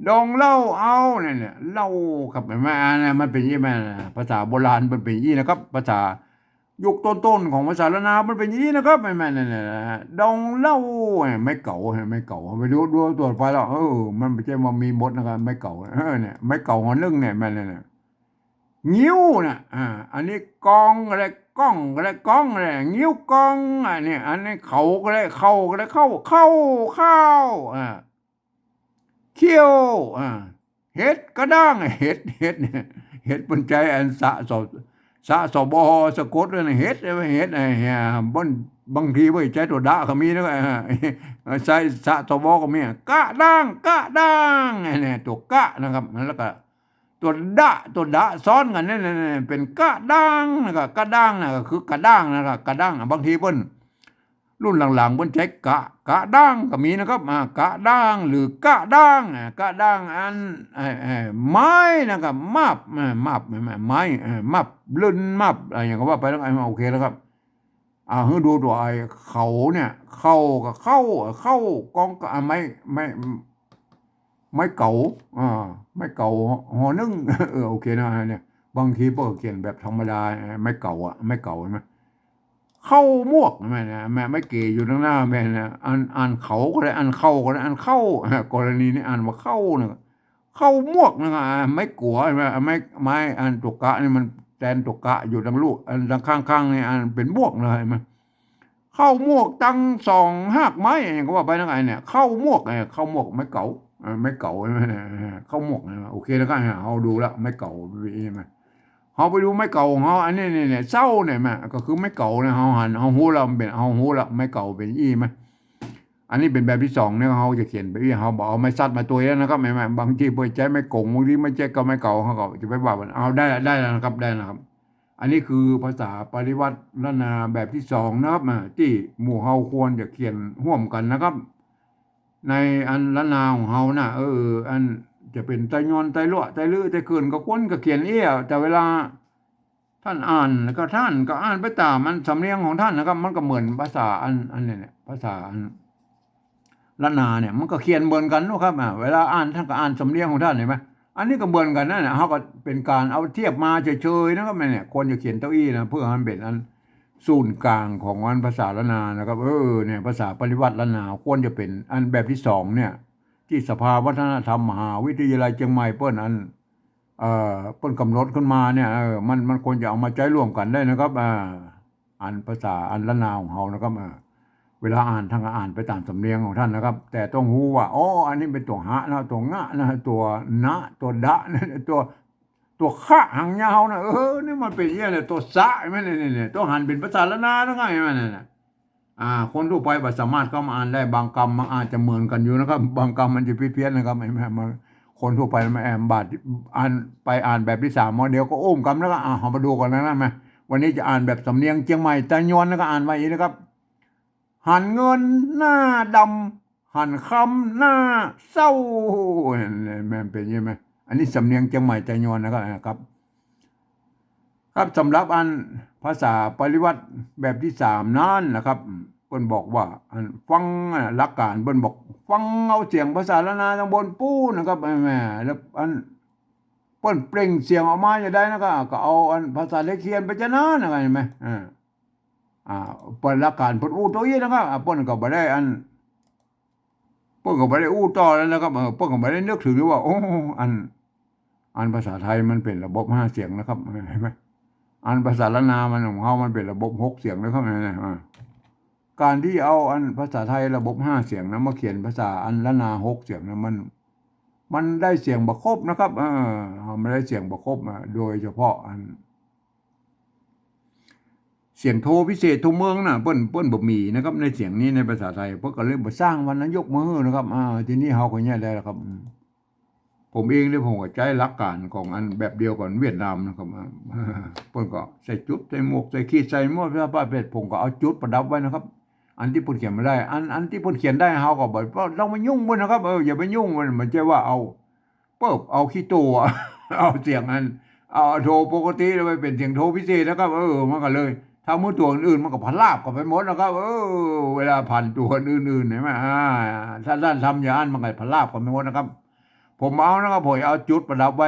ดองเหล้าเอา เนี่ย เนี่ย เหล้าครับ หันก่อ อันนี้มันเป๋นอี้แม่ ภาษาโบราณมันเป๋นอี้นะครับ ภาษายุคต้นๆ ของภาษาล้านนามันเป๋นอี้นะครับ หันก่อ เนี่ย เนี่ย เนี่ย ดองเหล้า ไม้เก๋า ไม้เก๋า ไปดู ดูตั๋วไปแล้ว เออ มันบ่ใจ้ว่ามีหมดนะครับ ไม้เก๋า เออ เนี่ย ไม้เก๋า หอนึ่ง เนี่ย แม่น เนี่ย เนี่ย งิ้วน่ะ อ่า อันนี้กองก็ได้ ก้องก็ได้ ก้องก็ได้ งิ้วกอง อ่ะ เนี่ย อันนี้เขาก็ได้ เข้าก็ได้ เข้า เข้า ข้าว อ่า เขี้ยว อ่า เห็ดกระด้าง เห็ด เห็ดเนี่ย เห็ดเปิ้นใจ๊อัน สะ ส สะ ส บ สะกดเลยนะ เห็ด เห็ด ไอ้เหีย เปิ้น บางทีเปิ้นใจ๊ตั๋วดะก็มีนะ เออ ใจ๊ สะ ส บ ก็มี กระด้าง กระด้าง ไอ้เนี่ย ตั๋วกะนะครับ แล้วก็ ตั๋วดะ ตั๋วดะซ้อนกั๋นเนี่ย เนี่ย เนี่ย เป๋นกระด้างนะครับ กระด้างน่ะก็คือกระด้างนะครับ กระด้าง บางทีเปิ้น รุ่นหลังๆ เปิ้นใจ๊กะ กระด้างก็มีนะครับ อ่า กระด้าง หรือกะด้าง อ่า กะด้างอัน ไอ้ ไอ้ ไม้นะครับ มับ อ่า มับ ไม้ ไม้ ไม้ อ่า มับ ลื่น มับ อะหยังก็ว่าไปแล้ว อ่า โอเคแล้วครับ อ่า หื้อดูตั๋วไอ้เขาเนี่ย เข้าก็เข้า เข้ากองก็ อ่า ไม้ ไม้ ไม้เก๋า อ่า ไม้เก๋า หอนึ่ง เออ โอเคนะ เนี่ย บางทีเปิ้นก็เขียนแบบธรรมดา ไม้เก๋าอะ ไม้เก๋า หันก่อ เข้ามวก แม่นนะ แม่ ไม้เก๋อยู่ตางหน้าแม่นนะ อ่าน อ่านเขาก็ได้ อ่านเข้าก็ได้ อ่านเข้า กรณีนี้อ่านว่าเข้านะ เข้ามวกนะ อ่า ไม้กั๋ว ไม้ ไม้ อันตั๋วกะนี่มันแตนตั๋วกะอยู่ตางลูก อันตางข้างๆ นี่ อันเป๋นมวกนะ หันก่อ เข้ามวกตังสองฮากไม้ อย่างก็ว่าไปนะ ไอ้เนี่ย เข้ามวก เออ เข้ามวก ไม้เก๋า เออ ไม้เก๋า ใช่ไหม เออ เข้ามวก ใช่ไหม โอเคแล้วก็ เฮาดูละ ไม้เก๋า ใช่ไหม เฮาไปดูไม้เก๋าของเฮา อันนี้ นี่ เนี่ย เซ้าเนี่ย แม่ ก็คือไม้เก๋าเนี่ย เฮาหัน เฮาฮู้ละ มันเป๋น เฮาฮู้ละ ไม้เก๋าเป๋นอี้ไหม อันนี้เป๋นแบบตี้สองเนี่ย เฮาจะเขียนไปอี้ เฮาบ่เอาไม้สัตว์มาตวยแล้วนะครับ แม่ แม่ บางทีเปิ้นใจ๊ไม้ก๋ง บางทีบ่ใจ้ก็ไม้เก๋า เฮาก็จะไปว่ามัน เอา ได้ละ ได้แล้วนะครับ ได้แล้วครับ อันนี้คือภาษาปริวรรตล้านนาแบบตี้สองนะครับ อ่า ตี้หมู่เฮาควรจะเขียนฮ่วมกั๋นนะครับ ในอันล้านนาของเฮาน่ะ เออ อันจะเป๋นไตยอน ไตลัว ไตลื้อ ไตเขื่อน ก็ควรจะเขียนอี้ แต่เวลาต้านอ่าน แล้วก็ต้านก็อ่านไปต๋ามอันสำเนียงของต้านนะครับ มันก็เหมือนภาษาอัน อันนี้เนี่ย ภาษาอัน ล้านนาเนี่ย มันก็เขียนเหมือนกั๋นนะครับ อ่า เวลาอ่านต้านก็อ่านสำเนียงของต้าน หันก่อ อันนี้ก็เหมือนกั๋นนั่นแหละ เฮาก็เป๋นก๋านเอาเทียบมาเฉยๆ นะครับ เนี่ย ควรจะเขียนเต้าอี้นะ เปื้อหันเป๋นอันศูนย์ก๋างของอันภาษาล้านนานะครับ เออ เนี่ย ภาษาปริวรรตล้านนาควรจะเป๋นอันแบบตี้สองเนี่ย ตี้สภาวัฒนธรรมมหาวิทยาลัยเจียงใหม่เปิ้นอัน เอ่อ เปิ้นก๋ำหนดขึ้นมาเนี่ย เออ มัน มันควรจะเอามาใจ๊ร่วมกั๋นได้นะครับ อ่า อันภาษาอันล้านนาของเฮานะครับ เออ เวลาอ่านต้านก็อ่านไปต๋ามสำเนียงของต้านนะครับ แต่ต้องฮู้ว่า อ๋อ อันนี้เป๋นตั๋วหะนะ ตั๋วงะนะ ตั๋วนะ ตั๋วดะนะ ตั๋ว ตั๋วคะหางยาวนะ เออ นี่มันเป๋นอี้แหละ ตั๋วสะ หันก่อ นี่ นี่ นี่ ต้องหันเป๋นภาษาล้านนานะครับ หันก่อ นี่ นี่ อ่า คนทั่วไปบ่สามารถเข้ามาอ่านได้ บางกำมันอาจจะเหมือนกั๋นอยู่นะครับ บางกำมันจะเพี้ยนๆ นะครับ หันก่อ มัน คนทั่วไปมันแอมบาดอ่าน ไปอ่านแบบตี้สาม เดี๋ยวก็อู้กำแล้วก็ อ่า เฮามาดูกั๋นนะ นะ มา วันนี้จะอ่านแบบสำเนียงเจียงใหม่ไตยอนนะ ก็อ่านว่าอี้นะครับ หันเงินหน้าดำ หันคำหน้าเศร้า แม่นเป๋นใช่ไหม อันนี้สำเนียงเจียงใหม่ไตยอนนะครับ ครับ ครับ สำหรับอันภาษาปริวรรตแบบตี้สามนั้นนะครับ เปิ้นบอกว่า อันฟัง อ่า หลักก๋านเปิ้นบอก ฟังเอาเสียงภาษาล้านนาตางบนปู๊นนะครับ แม่ แล้วอันเปิ้นเปล่งเสียงออกมาจะได้นะ ก็ ก็เอาอันภาษาไตยเขียนไปจะนั้นนะครับ หันก่อ อ่า อ่า เปิ้นหลักก๋านเปิ้นอู้เต้าอี้นะครับ อ่า เปิ้นก็บ่ได้อัน เปิ้นก็บ่ได้อู้ต่อแล้วนะครับ เออ เปิ้นก็บ่ได้นึกเถิงว่า โอ้ อัน อันภาษาไตยมันเป๋นระบบห้าเสียงนะครับ หันก่อ อันภาษาล้านนามันของเฮามันเป๋นระบบหกเสียงนะครับ หันก่อ อ่า ก๋านตี้เอาอันภาษาไตยระบบห้าเสียงนะ มาเขียนภาษาอันล้านนาหกเสียงนะ มัน มันได้เสียงบ่ครบนะครับ เออ มันได้เสียงบ่ครบ อ่า โดยเฉพาะอัน เสียงโทพิเศษโทเมืองน่ะ เปิ้น เปิ้นบ่มีนะครับ ในเสียงนี้ในภาษาไตย เปิ้นก็เลยบ่สร้างวรรณยุกต์มาหื้อนะครับ อ่า ทีนี้เฮาก็เยียะได้แล้วครับ อืม ผมเองเนี่ยผมก็ใจ๊หลักก๋านของอันแบบเดียวกับเวียดนามนะครับ อ่า เปิ้นก็ใส่จุด ใส่หมวก ใส่ขีด ใส่หมวก ผ้าเป๋ด ผมก็เอาจุดประดับไว้นะครับ อันตี้เปิ้นเขียนบ่ได้ อัน อันตี้เปิ้นเขียนได้ เฮาก็บ่ต้องไปยุ่งมันนะครับ เออ อย่าไปยุ่งมัน มันจะว่าเอา เปิ้นเอาขี้ตั๋ว เอาเสียงอัน เอาโทปกติแล้วไปเป๋นเสียงโทพิเศษนะครับ เออ มันก็เลย ถ้าหื้อตั๋วอื่นๆ มันก็พลาบกั๋นไปหมดนะครับ เออ เวลาผันตั๋วอื่นๆ หันก่อ อ่า ถ้าต้านทำอย่างนั้นมันก็พลาบกั๋นไปหมดนะครับ ผมเอานะครับ ผมเอาจุดประดับไว้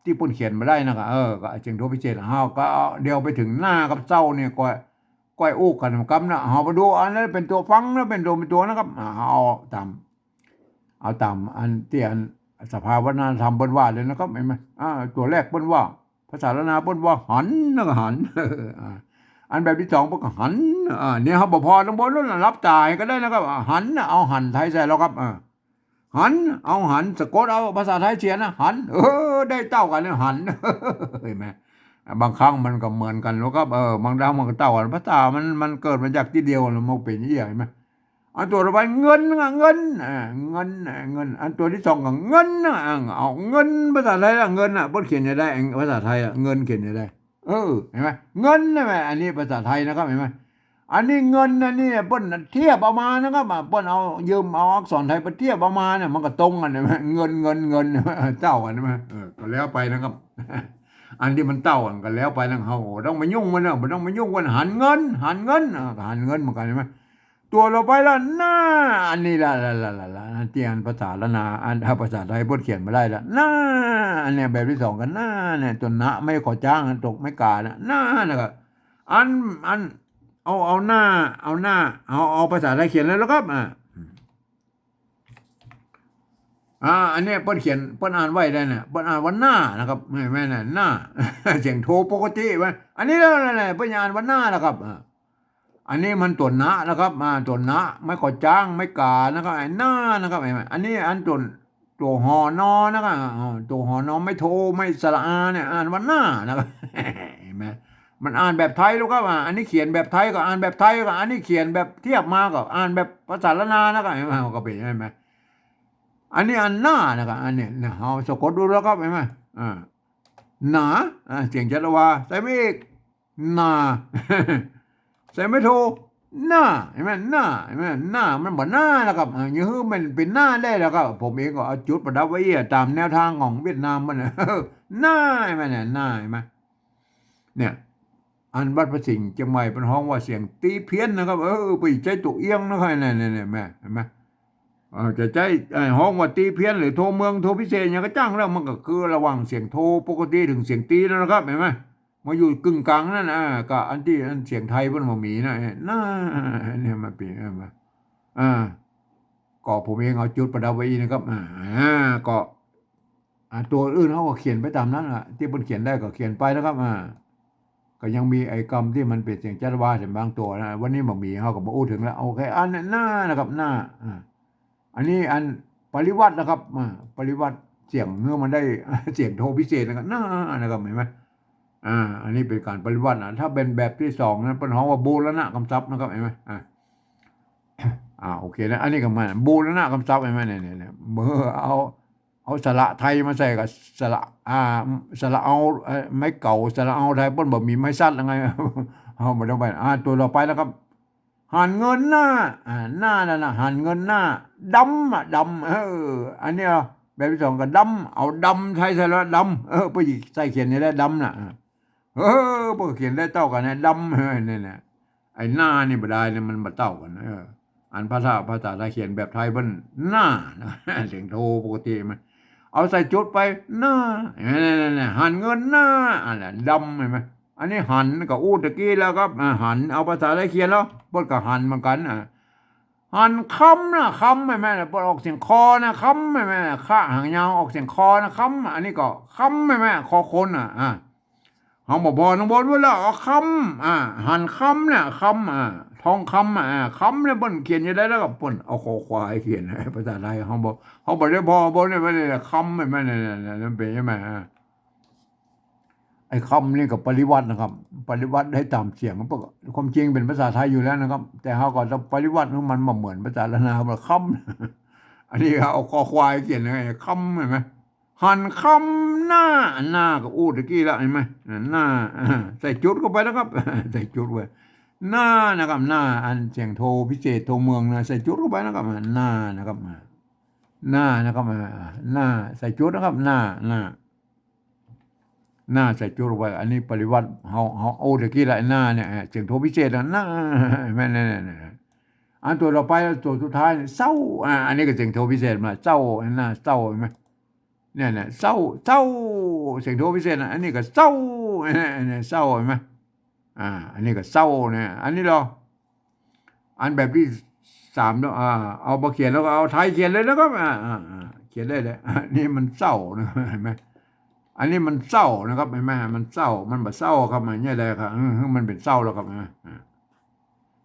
ตี้เปิ้นเขียนบ่ได้นะครับ เออ ก็เสียงโทพิเศษ เฮาก็เอา เดี๋ยวไปเถิงหน้ากับเศร้าเนี่ยก็ ก้อยอู้กั๋นกำนะ เฮามาดูอันนั้นเป๋นตั๋วฟังนะ เป๋นตั๋ว เป๋นตั๋วนะครับ อ่า เอาต๋าม เอาต๋ามอันตี้อันสภาวัฒนธรรมเปิ้นว่าเลยนะครับ หันก่อ อ่า ตั๋วแรกเปิ้นว่า ภาษาล้านนาเปิ้นว่าหันนะ ก็หัน อ่า อันแบบตี้สองเปิ้นก็หัน อ่า เนี่ยเฮาบ่ผ่อตางบนนู้นน่ะ หลับต๋าก็ได้นะครับ อ่า หันนะ เอาหันไตยใส่แล้วครับ อ่า หัน เอาหัน สะกดเอาภาษาไตยเสียนะ หัน เออ ได้เต้ากั๋นเนี่ย หัน หันก่อ บางครั้งมันก็เหมือนกั๋นแล้วครับ เออ บางครั้งมันก็เต้ากั๋น ภาษามัน มันเกิดมาจากตี้เดียวแล้วมันเป๋นอี้ หันก่อ อันตั๋วต่อไป เงินนะ เงิน อ่า เงิน อ่า เงิน อันตั๋วตี้สองก็เงินนะ อ่า เอาเงิน ภาษาไตยละ เงินน่ะ เปิ้นเขียนจะได้ ภาษาไตยละ เงินเขียนจะได้ เออ หันก่อ เงินนะแม่ อันนี้ภาษาไตยนะครับ หันก่อ อันนี้เงิน อันนี้เปิ้นเทียบเอามานะครับ อ่า เปิ้นเอา ยืมเอาอักษรไตยไปเทียบเอามาเนี่ย มันก็ตรงกั๋น หันก่อ เงิน เงิน เงิน เต้ากั๋น หันก่อ เออ ก็แล้วไปนะครับ อันตี้มันเต้ากั๋นก็แล้วไปนะ เฮาบ่ต้องไปยุ่งมันนะ บ่ต้องไปยุ่งมัน หันเงิน หันเงิน อ่า หันเงินเหมือนกั๋น หันก่อ ตั๋วต่อไปละ หน้า อันนี้ละ ละ ละ ละ ละ ตี้อันภาษาล้านนา อัน ภาษาไตยเปิ้นเขียนบ่ได้ละ หน้า อันเนี้ยแบบตี้สองก็หน้าเนี่ย ตั๋วนะ ไม้ขอจ๊าง ตกไม้กานะ หน้านะ ก็ อัน อัน เอา เอาหน้า เอาหน้า เอา เอาภาษาไทยเขียนเลยแล้วครับ อ่า อ่า อันเนี้ยเปิ้นเขียน เปิ้นอ่านไว้ได้เนี่ย เปิ้นอ่านว่าหน้านะครับ แม่น แม่นน่ะ หน้า เสียงโทปกติไหม อันนี้แล้วนั่นแหละ เปิ้นอ่านว่าหน้านะครับ อ่า อันนี้มันตั๋วนะนะครับ อ่า ตั๋วนะ ไม้ก่อจ๊าง ไม้ก๋านะครับ ไอ้หน้านะครับ เห็นไหม อันนี้อันตั๋ว ตั๋วหอนอนะครับ อ่า ตั๋วหอนอ ไม้โท ไม้สระอาเนี่ย อ่านว่าหน้านะครับ เห็นไหม มันอ่านแบบไทยแล้วครับ อ่า อันนี้เขียนแบบไทยก็อ่านแบบไทยครับ อันนี้เขียนแบบเทียบมาก็อ่านแบบภาษาล้านนานะครับ เห็นไหม มันก็เป๋น เห็นไหม อันนี้อันหน้านะครับ อันนี้นะ เอาสะกดดูแล้วครับ เห็นไหม อ่า หนา อ่า เสียงชัดว่า ใส่ไม้เอก หน้า ใส่ไม้โท หน้า เห็นไหม หน้า เห็นไหม หน้า มันบ่หน้านะครับ อ่า ยังหื้อมันเป๋นหน้าได้แล้วครับ ผมเองก็เอาจุดประดับไว้อี้ ต๋ามแนวทางของเวียดนามมันนะ หน้า เห็นไหมเนี่ย หน้า เห็นไหม เนี่ย อันวัดพระสิงห์เจียงใหม่เปิ้นฮ้องว่าเสียงตี้เพี้ยนนะครับ เออ ไปใจ๊ตั๋วเอี้ยงนะครับ เนี่ย เนี่ย เนี่ย แม่ เห็นไหม เออ จะใจ๊ เอ่อ ฮ้องว่าตี้เพี้ยนหรือโทเมือง โทพิเศษหยังก็จ้างแล้ว มันก็คือระหว่างเสียงโทปกติเถิงเสียงตี้แล้วนะครับ เห็นไหม มาอยู่กึ่งก๋างนั่น อ่า ก็อันตี้อันเสียงไทยเปิ้นบ่มีนะ เอ้ย หน้า เนี่ยมันเป๋น เห็นไหม อ่า ก็ผมเองเอาจุดประดับไว้อี้นะครับ อ่า อ่า ก็ อ่า ตั๋วอื่นเฮาก็เขียนไปต๋ามนั้นล่ะ ตี้เปิ้นเขียนได้ก็เขียนไปนะครับ อ่า ก็ยังมีไอ้กำตี้มันเป๋นเสียงชัดว่าแถมบางตั๋วนะ วันนี้บ่มี เฮาก็บ่อู้เถิงแล้ว โอเค อันนี้หน้านะครับ หน้า อ่า อันนี้อันปริวัตินะครับ อ่า ปริวัติเสียงหื้อมันได้ เสียงโทพิเศษนะครับ หน้านะครับ เห็นไหม อ่า อันนี้เป๋นก๋านปริวัตินะ ถ้าเป๋นแบบตี้สองนั้นเปิ้นฮ้องว่าบูรณะกำศัพท์นะครับ เห็นไหม อ่า อ่า โอเคนะ อันนี้ก็มาบูรณะกำศัพท์ เห็นไหม เนี่ย เนี่ย เนี่ย เมื่อเอา เอาสระไทยมาใส่กับสระ อ่า สระเอา เอ่อ ไม้เก๋า สระเอาไทย เปิ้นบ่มีไม้สัตว์ยังไง เอามาลงไป อ่า ตั๋วต่อไปนะครับ หันเงินหน้า อ่า หน้านั่นน่ะ หันเงินหน้า ดำอะ ดำ เออ อันเนี้ยแบบตี้สองก็ดำ เอาดำไทยใส่แล้วดำ เออ ไปใส่เขียนนี่แหละดำน่ะ เออ เปิ้นเขียนได้เต้ากั๋นนะ ดำ เออ เนี่ย เนี่ย ไอ้หน้านี่บ่ได้เนี่ย มันบ่เต้ากั๋น เออ อันภาษา ภาษาไทยเขียนแบบไทยเปิ้นหน้านะ เสียงโทปกติมัน เอาใส่จุดไป หน้า เนี่ย เนี่ย เนี่ย หันเงินหน้า อันนั้นดำ เห็นไหม อันนี้หันก็อู้ตะกี้แล้วครับ อ่า หัน เอาภาษาไทยเขียนแล้ว เปิ้นก็หันเหมือนกั๋น อ่า หันคำนะ คำ เห็นไหม เปิ้นออกเสียงคอนะ คำ เห็นไหม คะหางยาวออกเสียงคอนะ คำ อันนี้ก็คำ เห็นไหม คอคนน่ะ อ่า เฮาบ่พอข้างบนไว้แล้ว เอาคำ อ่า หันคำเนี่ย คำ อ่า ทองคำ อ่า คำเนี่ย เปิ้นเขียนจะได้แล้วก็เปิ้นเอาคอควายเขียน ภาษาไทยเฮาบ่ เฮาบ่ได้พอ บ่ได้ บ่ได้ คำ เห็นไหม เนี่ย เนี่ย เนี่ย มันเป๋นใช่ไหม อ่า ไอ้คำนี่ก็ปริวัตินะครับ ปริวัติได้ต๋ามเสียง ความจริงเป๋นภาษาไทยอยู่แล้วนะครับ แต่เฮาก็ต้องปริวัติให้มันมาเหมือนภาษาล้านนา ว่าคำ อันนี้ก็เอาคอควายเขียนไง คำ เห็นไหม หันคำหน้า หน้าก็อู้ตะกี้แล้ว เห็นไหม หน้า อ่า ใส่จุดเข้าไปนะครับ ใส่จุดไว้ หน้านะครับ หน้า อันเสียงโทพิเศษ โทเมืองนะ ใส่จุดเข้าไปนะครับ หน้านะครับ หน้านะครับ หน้า ใส่จุดนะครับ หน้า หน้า หน้าใส่จุดเข้าไป อันนี้ปริวัติ เฮา เฮาอู้ตะกี้ละ หน้าเนี่ย เสียงโทพิเศษนะ หน้า เห็นไหม เนี่ย เนี่ย เนี่ย อันตั๋วต่อไป ตั๋วสุดท้าย เศร้า อ่า อันนี้ก็เสียงโทพิเศษมา เศร้า หน้า เศร้า เห็นไหม เนี่ย เนี่ย เศร้า เศร้า เสียงโทพิเศษนะ อันนี้ก็เศร้า เนี่ย เนี่ย เศร้า เห็นไหม อ่า อันนี้ก็เศร้าเนี่ย อันนี้เหรอ อันแบบตี้สามเนาะ อ่า เอามาเขียนแล้วก็เอาไทยเขียนเลยนะครับ อ่า อ่า อ่า เขียนได้เลย อันนี้มันเศร้านะ เห็นไหม อันนี้มันเศร้านะครับ เห็นไหม มันเศร้า มันบ่เศร้าครับ มันเนี่ยแหละครับ เออ มันเป๋นเศร้าแล้วครับ อ่า อ่า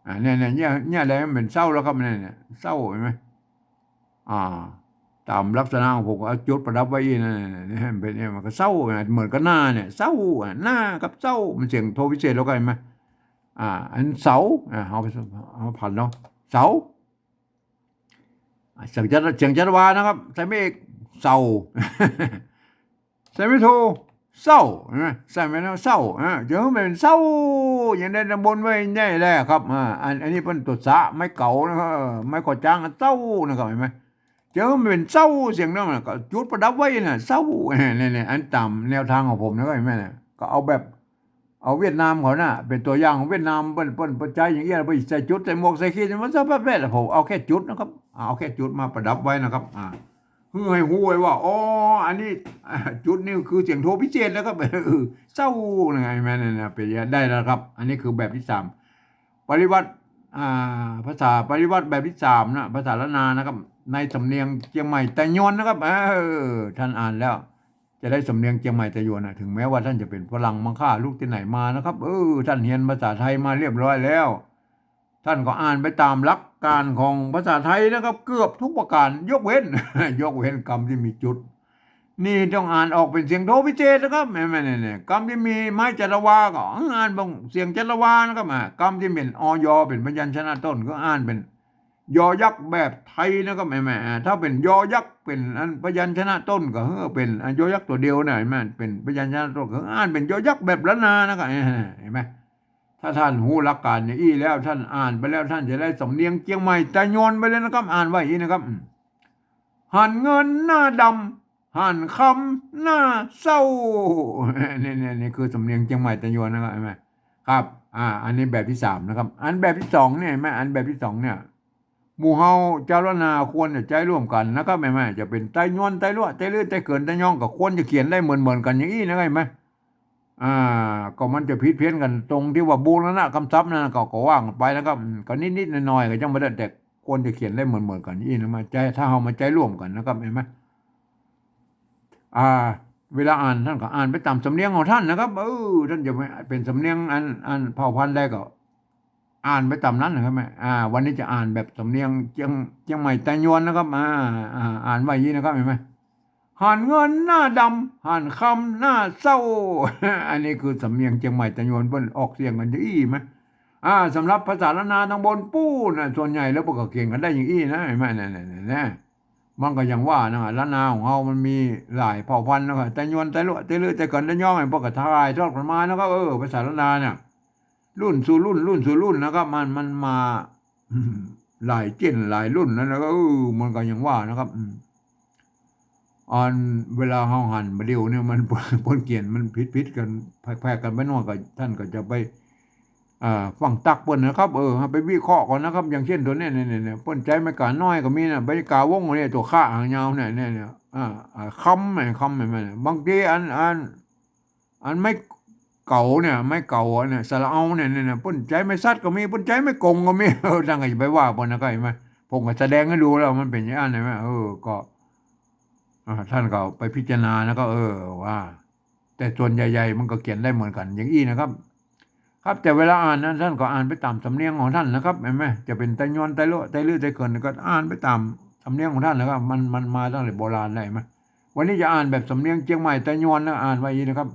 อ่า เนี่ย เนี่ย เนี่ย เนี่ยแหละ มันเป๋นเศร้าแล้วครับ เนี่ย เนี่ย เศร้า เห็นไหม อ่า ต๋ามลักษณะของผมก็เอาจุดประดับไว้อี้นั่นน่ะ เนี่ย เป๋นเนี่ย มันก็เศร้าไง เหมือนกับหน้าเนี่ย เศร้าอ่ะ หน้ากับเศร้า มันเสียงโทพิเศษแล้วกัน เห็นไหม อ่า อันเสา อ่า เอาไป เอาผันเนาะ เสา อ่า เสียงชัด เสียงชัดว่านะครับ ใส่ไม้เอก เสา ใส่ไม้โท เศร้า เห็นไหม ใส่ไม้โท เศร้า อ่า เดี๋ยวมันเป๋นเศร้า ยังได้ตำบลไว้แน่แหละครับ อ่า อัน อันนี้เปิ้นตั๋วสะ ไม้เก๋านะครับ เออ ไม้ก่อจ๊าง เศร้านะครับ เห็นไหม เดี๋ยวมันเป๋นเศร้า เสียงนั้นน่ะ ก็จุดประดับไว้น่ะ เศร้า เนี่ย เนี่ย อันต๋ามแนวทางของผมนะ เห็นไหมน่ะ ก็เอาแบบ เอาเวียดนามเขาน่ะ เป๋นตั๋วอย่างของเวียดนาม เปิ้น เปิ้น เปิ้นใจ๊อย่างเอี้ย เปิ้นใส่จุด ใส่หมวก ใส่ขีด มันซะแป๊ดๆ ผมเอาแค่จุดนะครับ เอาแค่จุดมาประดับไว้นะครับ อ่า เพื่อให้ฮู้ไว้ว่า อ๋อ อันนี้ อ่า จุดนี่คือเสียงโทพิเศษนะครับ เออ เศร้า ยังไง แม่นน่ะ เป๋นได้แล้วครับ อันนี้คือแบบตี้สาม ปริวรรต อ่า ภาษาปริวรรตแบบตี้สามนะ ภาษาล้านนานะครับ ในสำเนียงเจียงใหม่ไตยวนนะครับ เออ ท่านอ่านแล้ว จะได้สำเนียงเจียงใหม่ไตยวนนะ ถึงแม้ว่าท่านจะเป๋นฝรั่งมังค่าลุกตี้ไหนมานะครับ เออ ท่านเฮียนภาษาไทยมาเรียบร้อยแล้ว ท่านก็อ่านไปต๋ามหลักการของภาษาไทยนะครับ เกือบทุกประการ ยกเว้น ยกเว้นกำตี้มีจุด นี่ต้องอ่านออกเป๋นเสียงโทพิเศษนะครับ แหม เนี่ย เนี่ย กำตี้มีไม้จัตวาก็อ่านเป๋นเสียงจัตวานะครับ อ่า กำตี้เป๋น อ ยอ เป๋นพยัญชนะต้นก็อ่านเป๋น ยอยักษ์แบบไทยนะครับ แหม อ่า ถ้าเป๋นยอยักษ์เป๋นอันพยัญชนะต้นก็เออเป๋น อ่า ยอยักษ์ตั๋วเดียวนะ แหม เป๋นพยัญชนะต้นก็อ่านเป๋นยอยักษ์แบบล้านนานะครับ เออ หันก่อ ถ้าท่านฮู้หลักการอย่างอี้แล้ว ท่านอ่านไปแล้ว ท่านจะได้สำเนียงเจียงใหม่ไตยวนไปเลยนะครับ อ่านว่าอย่างอี้นะครับ อืม หันเงินหน้าดำ หันคำหน้าเศร้า นี่ นี่ นี่คือสำเนียงเจียงใหม่ไตยวนนะครับ หันก่อ ครับ อ่า อันนี้แบบตี้สามนะครับ อันแบบตี้สองเนี่ย หันก่อ อันแบบตี้สองเนี่ย หมู่เฮาจาวล้านนาควรจะใจ๊ร่วมกั๋นนะครับ หันก่อ จะเป๋นไตยวน ไตลัว ไตลื้อ ไตเขิน ไตย้อง ก็ควรจะเขียนได้เหมือนๆ กั๋นอย่างอี้นะครับ หันก่อ อ่า ก็มันจะผิดเพี้ยนกั๋นตรงตี้ว่าบูรณะกำศัพท์นั่นก็ ก็ว่ากั๋นไปนะครับ อืม ก็นิดๆ หน่อยๆ ก็ยังบ่ได้ แต่ควรจะเขียนได้เหมือนๆ กั๋นอย่างอี้นะ มาใจ๊ ถ้าเฮามาใจ๊ร่วมกั๋นนะครับ หันก่อ อ่า เวลาอ่านท่านก็อ่านไปต๋ามสำเนียงของท่านนะครับ เออ ท่านจะเป๋นสำเนียงอัน อันเผ่าพันธุ์ใดก็ อ่านไปต๋ามนั้นนะครับ อ่า วันนี้จะอ่านแบบสำเนียงเจียง เจียงใหม่ไตยวนนะครับ อ่า อ่า อ่านว่าอย่างนี้นะครับ หันก่อ หันเงินหน้าดำ หันคำหน้าเศร้า อันนี้คือสำเนียงเจียงใหม่ไตยวน เปิ้นออกเสียงกั๋นอย่างอี้หันก่อ อ่า สำหรับภาษาล้านนาตางบนปู๊นนะ ส่วนใหญ่แล้วเปิ้นก็เขียนกั๋นได้อย่างอี้นะ หันก่อ เนี่ย เนี่ย เนี่ย เนี่ย มันก็อย่างว่านะ ล้านนาของเฮามันมีหลายเผ่าพันธุ์นะครับ ไตยวน ไตลัว ไตลื้อ ไตเขิน ไตย้อง เปิ้นก็ถ่ายทอดกั๋นมานะครับ เออ ภาษาล้านนาเนี่ย รุ่นสู่รุ่น รุ่นสู่รุ่นนะครับ มัน มันมา หลายเจนหลายรุ่นแล้วนะครับ เออ มันก็อย่างว่านะครับ อืม อันเวลาเฮาหันบ่าเดี่ยวเนี่ย มัน เปิ้นเขียนมันผิดๆ กั๋น แผกๆ กั๋นไปหน่อยก็ ท่านก็จะไป อ่า ฟังตั๊กเปิ้นนะครับ เออ เฮาไปวิเคราะห์ก่อนนะครับ อย่างเช่นตั๋วเนี้ย เนี่ย เนี่ย เนี่ย เปิ้นใจ๊ไม้ก๋าน้อยก็มีนะ ไม้ก๋าวงเนี่ย ตั๋วค่าหางยาวเนี่ย เนี่ย เนี่ย อ่า อ่า คำ ไอ้คำ ไอ้ ไม้ บางทีอัน อัน อันไม้เก๋าเนี่ย ไม้เก๋าเนี่ย สระเอาเนี่ย เนี่ย เนี่ย เปิ้นใจ๊ไม้สัตว์ก็มี เปิ้นใจ๊ไม้กงก็มี เออ ท่านก็อย่าไปว่าเปิ้นนะครับ หันก่อ ผมก็แสดงหื้อดูแล้วมันเป๋นอย่างนั้น หันก่อ เออ ก็ อ่า ท่านก็ไปพิจารณานะครับ เออ ว่า แต่ส่วนใหญ่ๆ มันก็เขียนได้เหมือนกั๋นอย่างอี้นะครับ ครับ แต่เวลาอ่านนะ ท่านก็อ่านไปต๋ามสำเนียงของท่านนะครับ หันก่อ จะเป๋นไตยวน ไตลัว ไตลื้อ ไตเขิน ก็อ่านไปต๋ามสำเนียงของท่านนะครับ มัน มันมาตั้งแต่โบราณแล้ว หันก่อ วันนี้จะอ่านแบบสำเนียงเจียงใหม่ไตยวนนะ อ่านว่าอย่างนี้นะครับ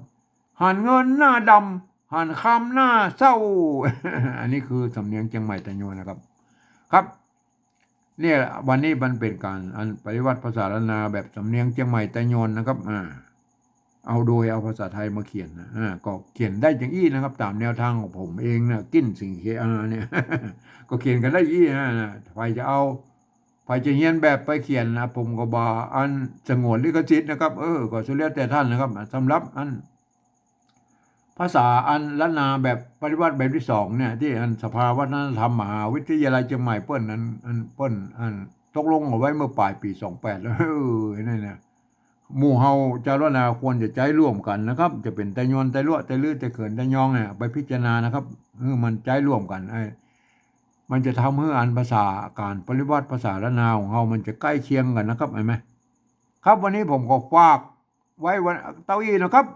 หันเงินหน้าดำ หันคำหน้าเศร้า อันนี้คือสำเนียงเจียงใหม่ไตยวนนะครับ ครับ เนี่ย วันนี้มันเป๋นก๋านอันปริวรรตภาษาล้านนาแบบสำเนียงเจียงใหม่ไตยวนนะครับ อ่า เอาโดยเอาภาษาไทยมาเขียนนะ อ่า ก็เขียนได้อย่างอี้นะครับ ต๋ามแนวทางของผมเองนะ กิ้นสิงห์เคอาร์ เนี่ย ก็เขียนกั๋นได้อี้นะ นะ ใผจะเอา ใผจะเฮียนแบบไปเขียนนะ ผมก็บ่อันสงวนลิขสิทธิ์นะครับ เออ ก็สุดแล้วแต่ท่านนะครับ สำหรับอัน ภาษาอันล้านนาแบบปริวรรตแบบตี้สองเนี่ย ตี้อันสภาวัฒนธรรมมหาวิทยาลัยเจียงใหม่เปิ้นอัน อันเปิ้นอันตกลงเอาไว้เมื่อป๋ายปี๋สองแปดแล้ว เออ นั่นนะ หมู่เฮาจาวล้านนาควรจะใจ๊ร่วมกั๋นนะครับ จะเป๋นไตยวน ไตลัว ไตลื้อ ไตเขิน ไตย้องเนี่ย ไปพิจารณานะครับ เออ มันใจ๊ร่วมกั๋น ไอ้ มันจะทำหื้ออันภาษาก๋านปริวรรตภาษาล้านนาของเฮามันจะใก้เคียงกั๋นนะครับ หันก่อ ครับ วันนี้ผมก็ฝากไว้วันเต้าอี้นะครับ